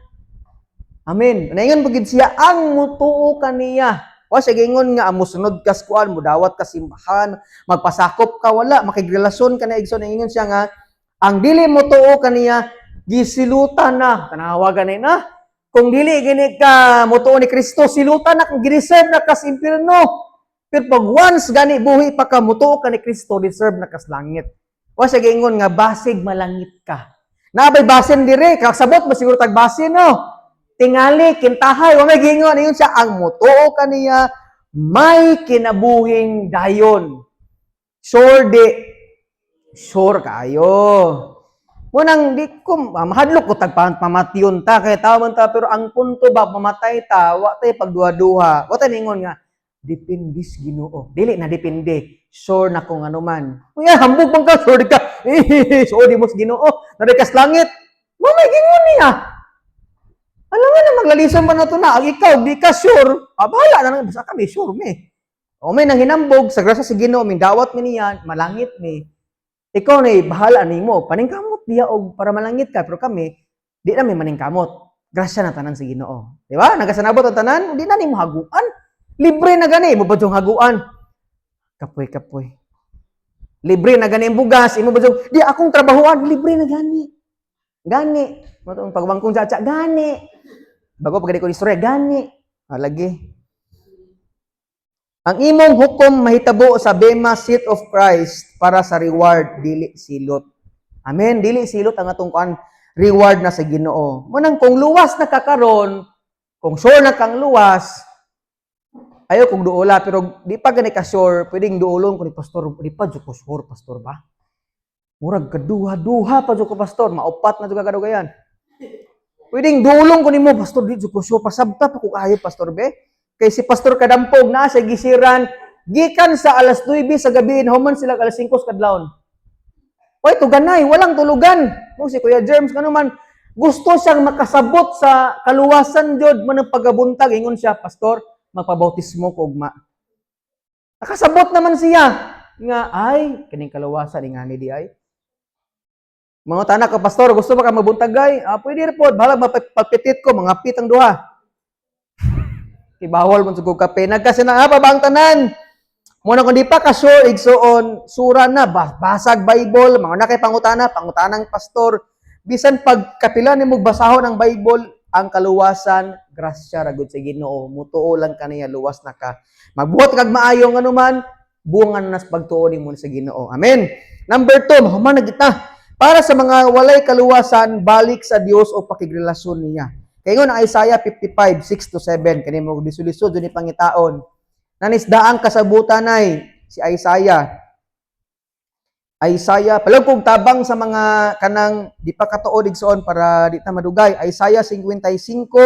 Amen. Naingon pagid siya ang mutuo kaniya. Wa siya giingon nga musunod ka sa kuan, mudawat ka simbahan, magpasakop ka, wala, makigrelasyon ka na igsoon. Ingon siya nga ang dili mutuo kaniya gisilutan na. Tanawa gani na. Kung dili gini ka mutuo ni Kristo, silutan na kung gideserve na kas impierno. Pero pag once gani buhi pa ka mutuo ka ni Kristo, deserve na kas langit. Wa siya giingon nga basig malangit ka. Nabay basin dire, kasabot ba siguro tag basin no? Tingali, kintahay, wa may giingon. Ingon siya, ang mutuo kaniya may kinabuhing dayon. Sure di? Sure kayo. Munang di ko mahadlok ko tag pamatyon ta kay tao man ta, pero ang punto ba mamatay ta, wa tay pagduha-duha. Wa tay ningon nga depende sa Ginoo. Dili na depende. Sure na kung ano man. Uy, hambog man ka, sure di ka. So di mo sa Ginoo. Nari kas langit. Mamay gingon niya. Alam nga na maglalisan pa na to na. Ang ikaw, di ka sure. Ah, bahala na lang. Basta kami, sure me. O may nang hinambog sa grasya sa Ginoo, min dawat mi niya, malangit mi. Ikaw na bahala nimo, paningkamot diya og para malangit ka, pero kami di na mi maningkamot. Grasya na tanan sa Ginoo. Di ba? Nagasanabot ang tanan, di na nimo haguan. Libre na gani, mo ba yung haguan? Kapoy, kapoy. Libre na gani ang bugas, imo ba yung, di akong trabahuan, libre na gani. Gani. Mo tong pagbangkong tsatsa, gani. Bago pag ko istorya, gani. Ah, lagi. Ang imong hukom mahitabo sa Bema Seat of Christ para sa reward, dili silot. Amen. Dili silot ang atong kuan, reward na sa Ginoo. Munang kung luwas na ka karon, kung sure na kang luwas, ayo kung duola, pero di pa gani ka sure, pwedeng duolon ko ni pastor, di pa jud ko sure, pastor ba? Murag kaduha-duha pa jud ko, pastor, maupat na jud ka kadugayan. Pwedeng duolon ko nimo, pastor, di jud ko sure, pasabta pa ko ayo, pastor be. Kay si pastor kadampog na sa gisiran gikan sa alas 9 sa gabi, human sila alas 5 sa kadlawon. Oy, tuganay, walang tulugan. Mo si Kuya Germs kano man gusto siyang makasabot sa kaluwasan jud man ang pagabuntag, ingon siya, "Pastor, magpabautismo ko ugma." Nakasabot naman siya nga ay kining kaluwasan ingani di ay. Mga tanak ka, "Pastor, gusto ba ka mabuntagay?" "Ah, pwede rin po. Bahala mapagpitit ko, mga pitang duha." Ibawal mo sa kape. Nagkasina nga pa ba ang tanan? Muna kung di pa ka sure, igsuon, sura na, basag Bible, mga na kay pangutana, pangutanang pastor. Bisan pag kapila ni mo basahon ang Bible, ang kaluwasan, grasya ra gud sa Ginoo. Mutuo lang kaniya, luwas na ka. Magbuhat kag maayo nga anuman, bungan na sa pagtuo nimo sa Ginoo. Amen. Number 2, mahuman na kita. Para sa mga walay kaluwasan, balik sa Dios o pakigrelasyon niya. Kay ingon ang Isaiah 55, 6 to 7, kani mo lisod-lisod ni pangitaon. Nanisdaang kasabutan ay si Isaiah. Isaiah, palagkog kog tabang sa mga kanang di pa katuod, igsoon, para di ta madugay. Isaiah 55,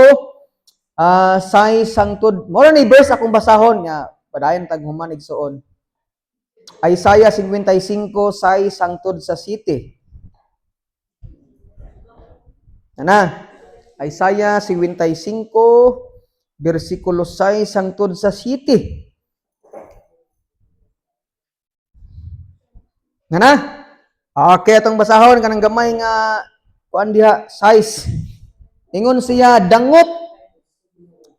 6 hangtod. Mao ni verse akong basahon nga padayon tag human, igsoon. Isaiah 55, 6 hangtod sa 7. Ana, Isaiah 55 bersikulo 6 hangtod sa 7. Nga? Okay, atong basahon kanang gamay nga kuan diha size. Ingon siya, "Dangop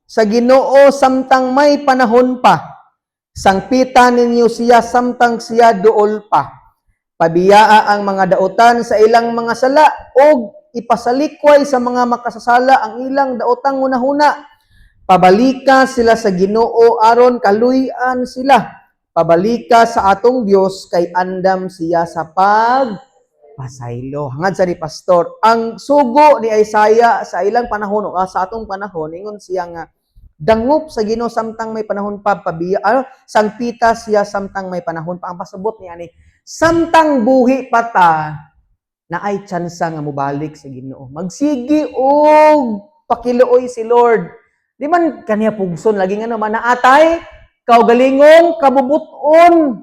sa Ginoo samtang may panahon pa. Sangpita ninyo siya samtang siya duol pa. Pabiyaa ang mga dautan sa ilang mga sala og ipasalikway sa mga makasasala ang ilang daotang hunahuna. Pabalika sila sa Ginoo aron kaluy-an sila. Pabalika sa atong Dios kay andam siya sa pag pasaylo." Hangad sa ni pastor, ang sugo ni Isaiah sa ilang panahon o sa atong panahon, ingon siya nga dangop sa Ginoo samtang may panahon pa, pabiya ano, sangpita siya samtang may panahon pa. Ang pasabot niya ni samtang buhi pa ta, na ay tsansa nga mobalik sa Ginoo. Magsigi og pakiluoy si Lord. Di man kaniya pugson lagi nga naman naatay kaugalingong kabubuton.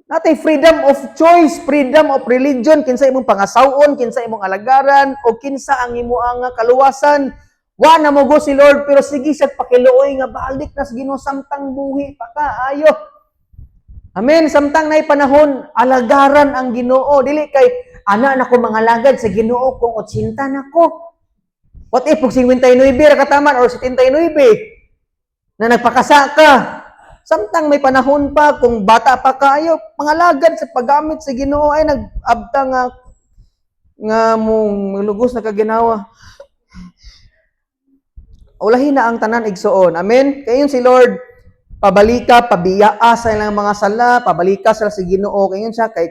Natay freedom of choice, freedom of religion, kinsa imong pangasaw-on, kinsa imong alagaran, o kinsa ang imo nga kaluwasan. Wa na mo go si Lord, pero sige siya pakiluoy nga balik na sa Ginoo samtang buhi pa ka. Ayo. Amen. Samtang nay panahon, alagaran ang Ginoo. Dili kay ana na ko mangalagad sa Ginoo kung 80 na ko. What if kung 59 ra kataman or 79 na nagpakasa ka? Samtang may panahon pa, kung bata pa kayo, pangalagad sa paggamit sa Ginoo ay nag-abta nga nga mong lugos na kaginawa. Ulahin na ang tanan, igsuon. Amen? Kayon si Lord, pabalika, pabiyaa sa ilang mga sala, pabalika sila sa Ginoo. Kayon siya kay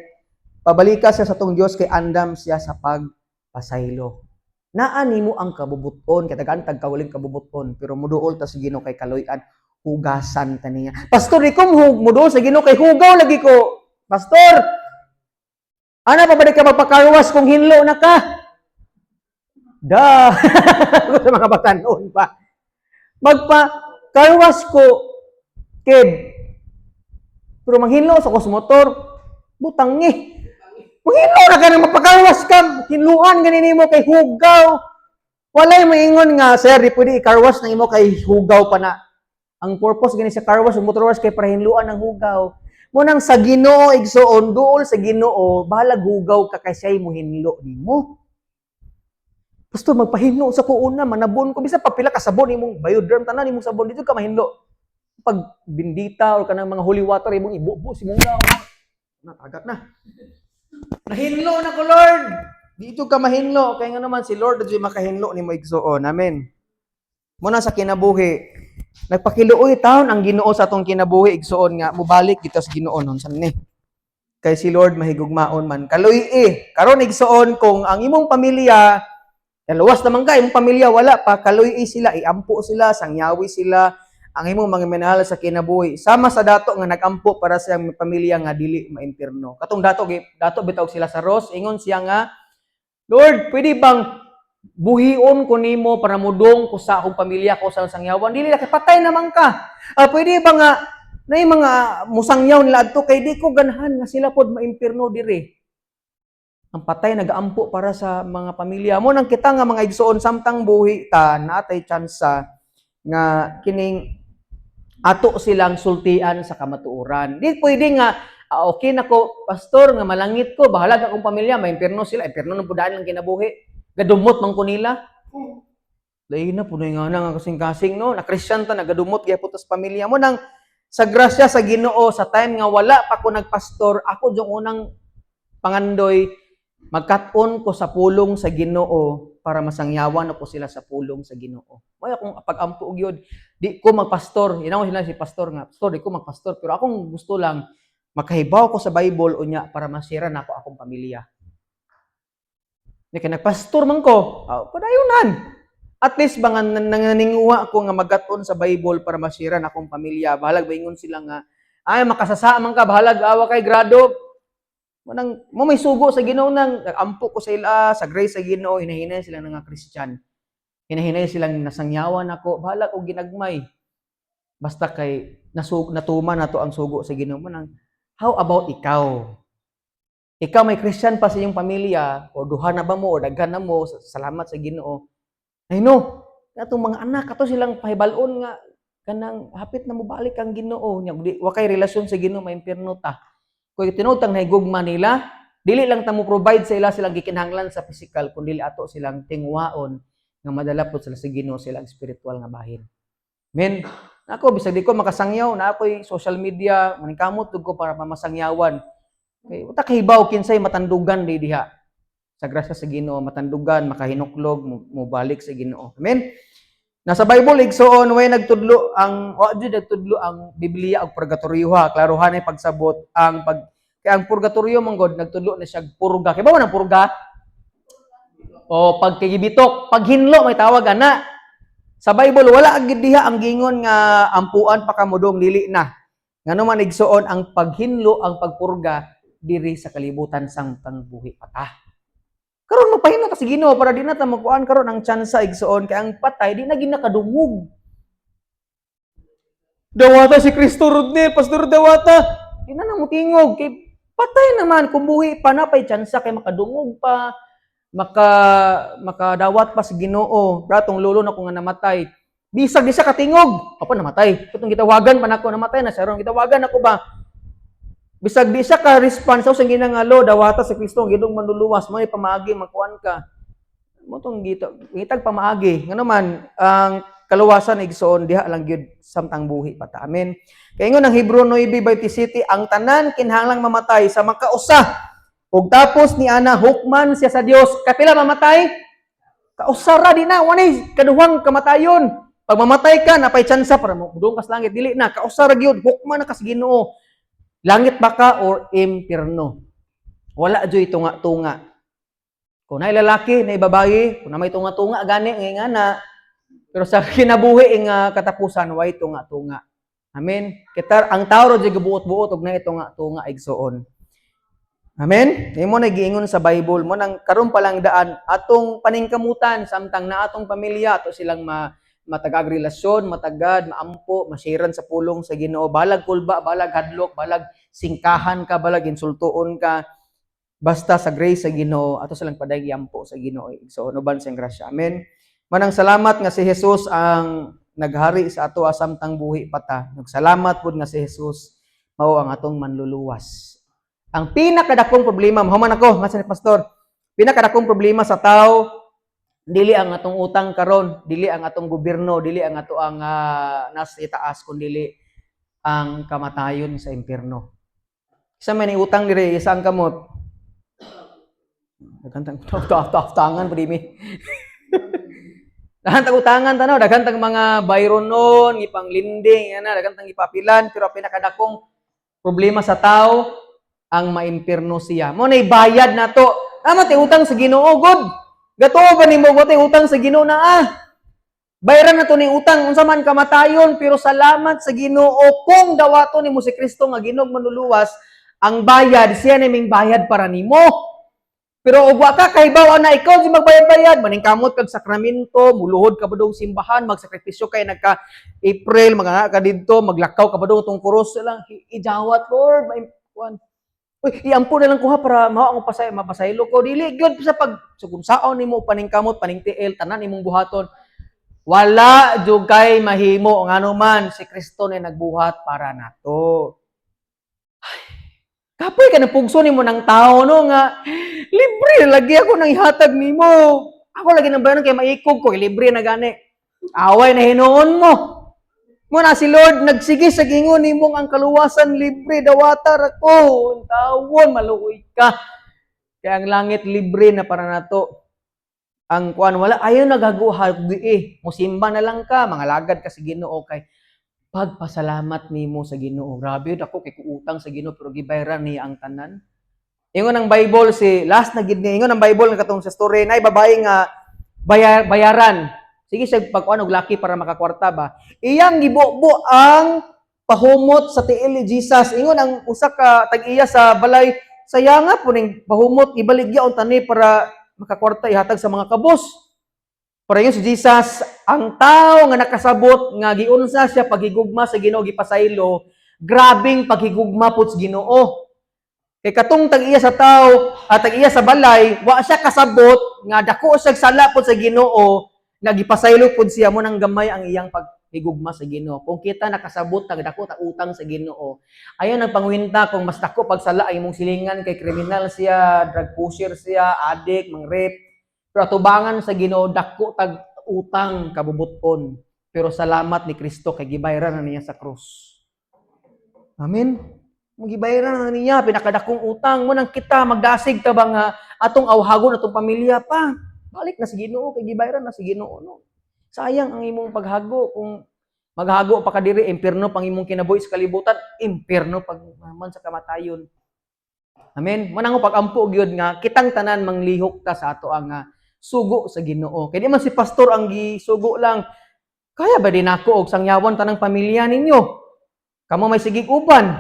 pabalika siya sa tong Dios kay andam siya sa pagpasaylo. Naa nimo ang kabubuton, kay tagaan tag kawaling kabubuton, pero muduol ta sa Ginoo kay kaluy-an, hugasan ta niya. "Pastor, di ko muduol sa Ginoo kay hugaw lagi ko." Pastor, ana pa ba di ka magpakarwas kung hinlo na ka? Da. Sa mga batanon pa. Magpa carwash ko, kid. Pero manghinlo sa kos motor, butang eh. Manghinlo na ka na magpa-carwash ka, hinluan gani nimo kay hugaw. Walay moingon nga, "Sir, di pwede i-carwash na imo kay hugaw pa na." Ang purpose gani sa car wash ug motor wash kay para hinluan ang hugaw. Mo nang sa Ginoo, igsuon, duol sa Ginoo, bahalag hugaw ka kay siya'y muhinlo nimo. Pastor, magpahinlo sa ko una, manabon ko. Bisa pa pila ka sabon imong Bioderm, tanan imong sabon dito ka mahinlo. Pag bindita or kanang mga holy water imong ibubo si mong gaw. Natagat na. Nahinlo na ko, Lord. Dito ka mahinlo kay nga naman si Lord jud makahinlo nimo, igsuon. Amen. Muna sa kinabuhi, nagpakiluoy taon ang Ginoo sa atong kinabuhi, igsuon, nga mobalik kita sa Ginoo nun san ni. Kay si Lord mahigugmaon man. Kaluy-i. Karon, igsuon, kung ang imong pamilya kaluwas naman ka, imong pamilya wala pa, kaluy-i sila, iampo sila, sangyawi sila, ang imong mga minahal sa kinabuhi. Sama sa dato nga nagampo para sa iyang pamilya nga dili maimpirno. Katong dato, dato bitaw sila sa Ros, ingon siya nga, "Lord, pwede bang buhion ko nimo para mudong ko sa akong pamilya ko sa sangyawan?" "Dili na kay patay naman ka." "Ah, pwede ba nga nay mga musangyaw nila adto kay di ko ganahan nga sila pod maimpirno diri?" Ang patay nagaampo para sa mga pamilya mo. Nang kita nga mga igsuon, samtang buhi ta, natay tsansa nga kining ato silang sultian sa kamatuoran. Di pwede nga, "Ah, okay na ko, pastor, nga malangit ko, bahala akong pamilya, maimpirno sila, impirno ng pudaan lang kinabuhi. Gadumot man ko nila." Lain na, punoy nga na nga kasing-kasing, no? Na Christian ta, nagadumot gyapon tas pamilya mo. Nang sa grasya sa Ginoo, sa time nga wala pa ko nagpastor, ako yung unang pangandoy, magkat-on ko sa pulong sa Ginoo para masangyawan ako sila sa pulong sa Ginoo. Mao akong pag-ampo gyud. Di ko magpastor. Inaw sila si pastor nga, "Pastor, di ko magpastor, pero akong gusto lang makahibaw ko sa Bible unya para masira nako akong pamilya." Di kay nagpastor man ko, padayunan. At least ba nga nanganinguha ako nga magkat-on sa Bible para masira na akong pamilya. Bahalag baingon sila nga, "Ay, makasasa man ka, bahalag awa kay grado." Manang mo may sugo sa Ginoo nang ampo ko sa ila sa grace sa Ginoo, hinahinay sila nga Christian. Hinahinay silang nasangyawan ako, bahalag og ginagmay. Basta kay natuman nato ang sugo sa Ginoo mo nang how about ikaw? Ikaw may Christian pa sa iyong pamilya o duha na ba mo o daghan na mo, salamat sa Ginoo. Ay no, atong mga anak ato silang pahibal-on nga kanang hapit na mobalik ang Ginoo nya di wa kay relasyon sa Ginoo, maimpierno ta. Kung tinuod tang nahigugma nila, dili lang ta mo provide sa ila silang gikinahanglan sa physical, kundi ato silang tinguhaon nga madala pod sila sa Ginoo silang spiritual nga bahin. Men, ako bisag di ko makasangyaw, na ako'y social media, maningkamot jud ko para pamasangyawan. Kay uta kahibaw kinsay matandugan di diha. Sa grasya sa Ginoo matandugan, makahinuklog, mo balik sa Ginoo. Amen. Nasa Bible, igsuon, way nagtudlo ang wa jud nagtudlo ang Biblia og purgatorio ha. Klarohan ay pagsabot ang pag kay ang purgatorio man god nagtudlo na siya purga. Kay ba man ang purga? O pagkigibitok, paghinlo may tawag ana. Sa Bible wala gid diha ang gingon nga ampuan pa kamudong, dili na. Ngano man, igsuon, ang paghinlo, ang pagpurga diri sa kalibutan samtang buhi pa ta. Karon magpahinlo ta sa Ginoo para di na ta magkuan karon ang tsansa, igsuon, kay ang patay di na ginakadungog. "Dawata si Kristo Rodney, Pastor, dawata." Di na mutingog kay patay naman. Kung buhi pa na pay tsansa kay makadungog pa, makadawat pa sa Ginoo. Ratong lolo na ko nga namatay. Bisag di siya katingog. Apa namatay. Katong gitawagan pa nako namatay na siya ron. Gitawagan ako ba? Bisag di siya ka-response sa ginangalo, "Dawata sa Kristo ang Ginoong manluluwas," mo pamaagi magkuan ka. Mo tong gito, ngitag pamaagi. Ngano man ang kaluwasan, igsoon, diha lang gyud samtang buhi pa ta. Amen. Kay ingon ang Hebrew 9:27, ang tanan kinahanglang mamatay sa makausa. Ug tapos ni ana hukman siya sa Dios. Kapila mamatay? Kausa ra di na, walay kaduhang kamatayon. Pag mamatay ka, napay tsansa para mo ka sa langit, dili na kausa ra gyud, hukman na ka sa Ginoo. Langit ba ka or impierno? Wala joy tunga-tunga. Kung naay lalaki, naay babae, kung na may tunga-tunga gani nga na, pero sa kinabuhi nga katapusan way tunga-tunga. Amen. Kita ang tao ra jud gabuot-buot og naay tunga-tunga, igsuon. Amen. Imo na giingon sa Bible mo nang karon pa lang daan atong paningkamutan samtang na atong pamilya ato silang matagag relasyon, matagad, maampo, masiran sa pulong sa Ginoo, balag kulba, balag hadlok, balag singkahan ka, balag insultuon ka. Basta sa grace sa Ginoo, ato silang padayag iampo sa Ginoo. So, uban sa grasya. Amen. Manang salamat nga si Jesus ang naghari sa ato samtang buhi pa ta. Nagsalamat pud nga si Jesus mao ang atong manluluwas. Ang pinakadakong problema, mahuman ako, nga sa ni pastor, pinakadakong problema sa tao, dili ang atong utang karon, dili ang atong gobyerno, dili ang ato ang nasa itaas, kundi ang kamatayon sa impyerno. Isa may utang dire, isa ang kamot. Daghan tang tangan pa mi. Daghan tang utangan tanaw, daghan tang mga bayronon, ipang-lending, ana, daghan tang ipapilan, pero pinakadakong problema sa tao ang maimpirno siya. Mao nay bayad nato. Tama ti utang sa Ginoo god. Gatuo ba nimo ko utang sa Ginoo na ah? Bayaran na to ni utang unsa man kamatayon, pero salamat sa Ginoo kung dawaton nimo si Kristo nga Ginoo manluluwas, ang bayad siya naming bayad para nimo. Pero og wa ka kahibaw na ikaw si magbayad-bayad, maningkamot kag sakramento, muluhod ka padung simbahan, magsakripisyo kay nagka April, mga ka didto, maglakaw ka padung tong krus lang, ijawat Lord, may kuan. Uy, iampo na lang ko ha para mao ang pasay mapasaylo ko. Dili gyud sa pag so kung saon nimo paningkamot, paningtiil, tanan imong buhaton. Wala jud kay mahimo, ngano man si Kristo na nagbuhat para nato. Kapoy ka ng pugso nimo ng tao, no, nga libre lagi ako nang ihatag nimo. Ako lagi nang bayaran kay maikog ko, libre na gani. Away na hinuon mo. Mo na si Lord nagsige sa gingon nimong ang kaluwasan libre, dawata ra ko. Tawon maluoy ka. Kaya ang langit libre na para nato. Ang kuan wala ayo nagaguhag eh. Musimba na lang ka, mga lagad ka sa Ginoo kay pagpasalamat nimo sa Ginoo. Grabe dako kay kuutang sa Ginoo pero gibayaran niya ang tanan. Ingon ang Bible, si last na gid ni ingon ang Bible nga katong sa story na babae nga bayaran. Sige siya pagkuan og laki para makakwarta ba. Iyang gibubo ang pahumot sa tiil ni Jesus. Ingon ang usa ka tag-iya sa balay, sayanga po ning pahumot, ibaligya unta ni para makakwarta ihatag sa mga kabos. Para yun si Jesus, ang tao nga nakasabot nga giunsa siya paghigugma sa Ginoo gipasaylo, grabing paghigugma pud sa Ginoo. Kay katong tag-iya sa tao at tag-iya sa balay, wa siya kasabot nga dako siya sala pud sa Ginoo, nga gipasaylo pud siya mo nang gamay ang iyang paghigugma sa Ginoo. Kung kita nakasabot nga dako ta utang sa Ginoo, ayon ang pangwinta kung mas dako pagsala ang imong silingan kay kriminal siya, drug pusher siya, addict, mang-rape, pero atubangan sa Ginoo dako tag utang kabubuton. Pero salamat ni Kristo kay gibayaran na niya sa krus. Amen. Gibayaran na niya pinakadakong utang mo nang kita magdasig ta ba nga atong awhagon atong pamilya pa. Balik na sa Ginoo kay gibayaran na sa Ginoo, no. Sayang ang imong paghago kung maghago pa ka diri, impierno pang imong kinabuhi sa kalibutan, impierno pag man sa kamatayon. Amen. Manang pag-ampo gyud nga kitang tanan manglihok ta sa ato ang sugo sa Ginoo. Kay di man si pastor ang gisugo lang. Kaya ba din ako og sangyawan tanang pamilya ninyo? Kamo may sigig uban.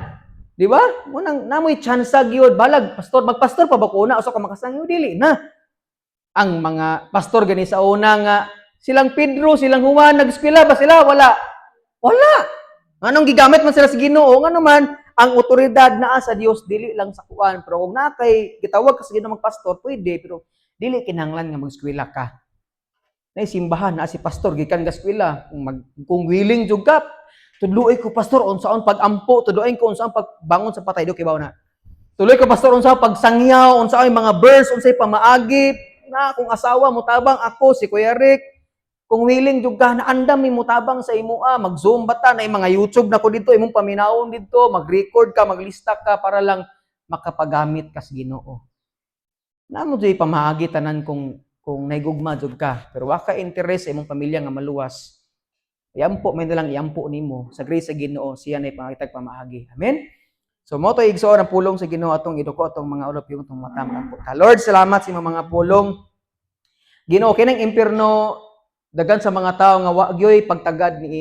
Di ba? Munang namoy tsansa gyud balag pastor, magpastor pa ba ko una usa ka makasangyaw, dili na. Ang mga pastor gani sa una nga silang Pedro, silang Juan, nag-eskwela ba sila? Wala. Wala. Anong gigamit man sila sa Ginoo? Ngano man ang otoridad naa sa Dios, dili lang sa kuan. Pero kung naa kay gitawag ka sa Ginoo magpastor, pwede, pero dili kinahanglan nga mag-eskwela ka. Nay simbahan naa si pastor gikan ga eskwela. Kung willing jud ka, tudluoy ko pastor unsaon pag-ampo, tudluoy ko unsaon pagbangon sa patay, do kibaw na. Tuloy ko pastor unsa pagsangyaw, unsa ang mga verse, unsay pamaagi na kung asawa mo tabang ako si Kuya Rick. Kung willing jud ka, naandam mi motabang sa imoa, mag-Zoom ba ta na mga YouTube na ko dito, imong paminawon dito, mag-record ka, maglista ka para lang makapagamit ka sa Ginoo. Namo jud pamaagi tanan kung naigugma jud ka, pero wa ka interes sa imong pamilya nga maluwas. Iampo may lang iampo nimo sa grace sa Ginoo, siya nay pangitag pamaagi. Amen. So mo to igsoon ang pulong sa Ginoo, atong iduko atong mga ulo, yung atong mata, magampo ta. Lord, salamat sa imong mga pulong. Ginoo, kining impierno daghan sa mga tao nga wa gyoy pagtagad niini.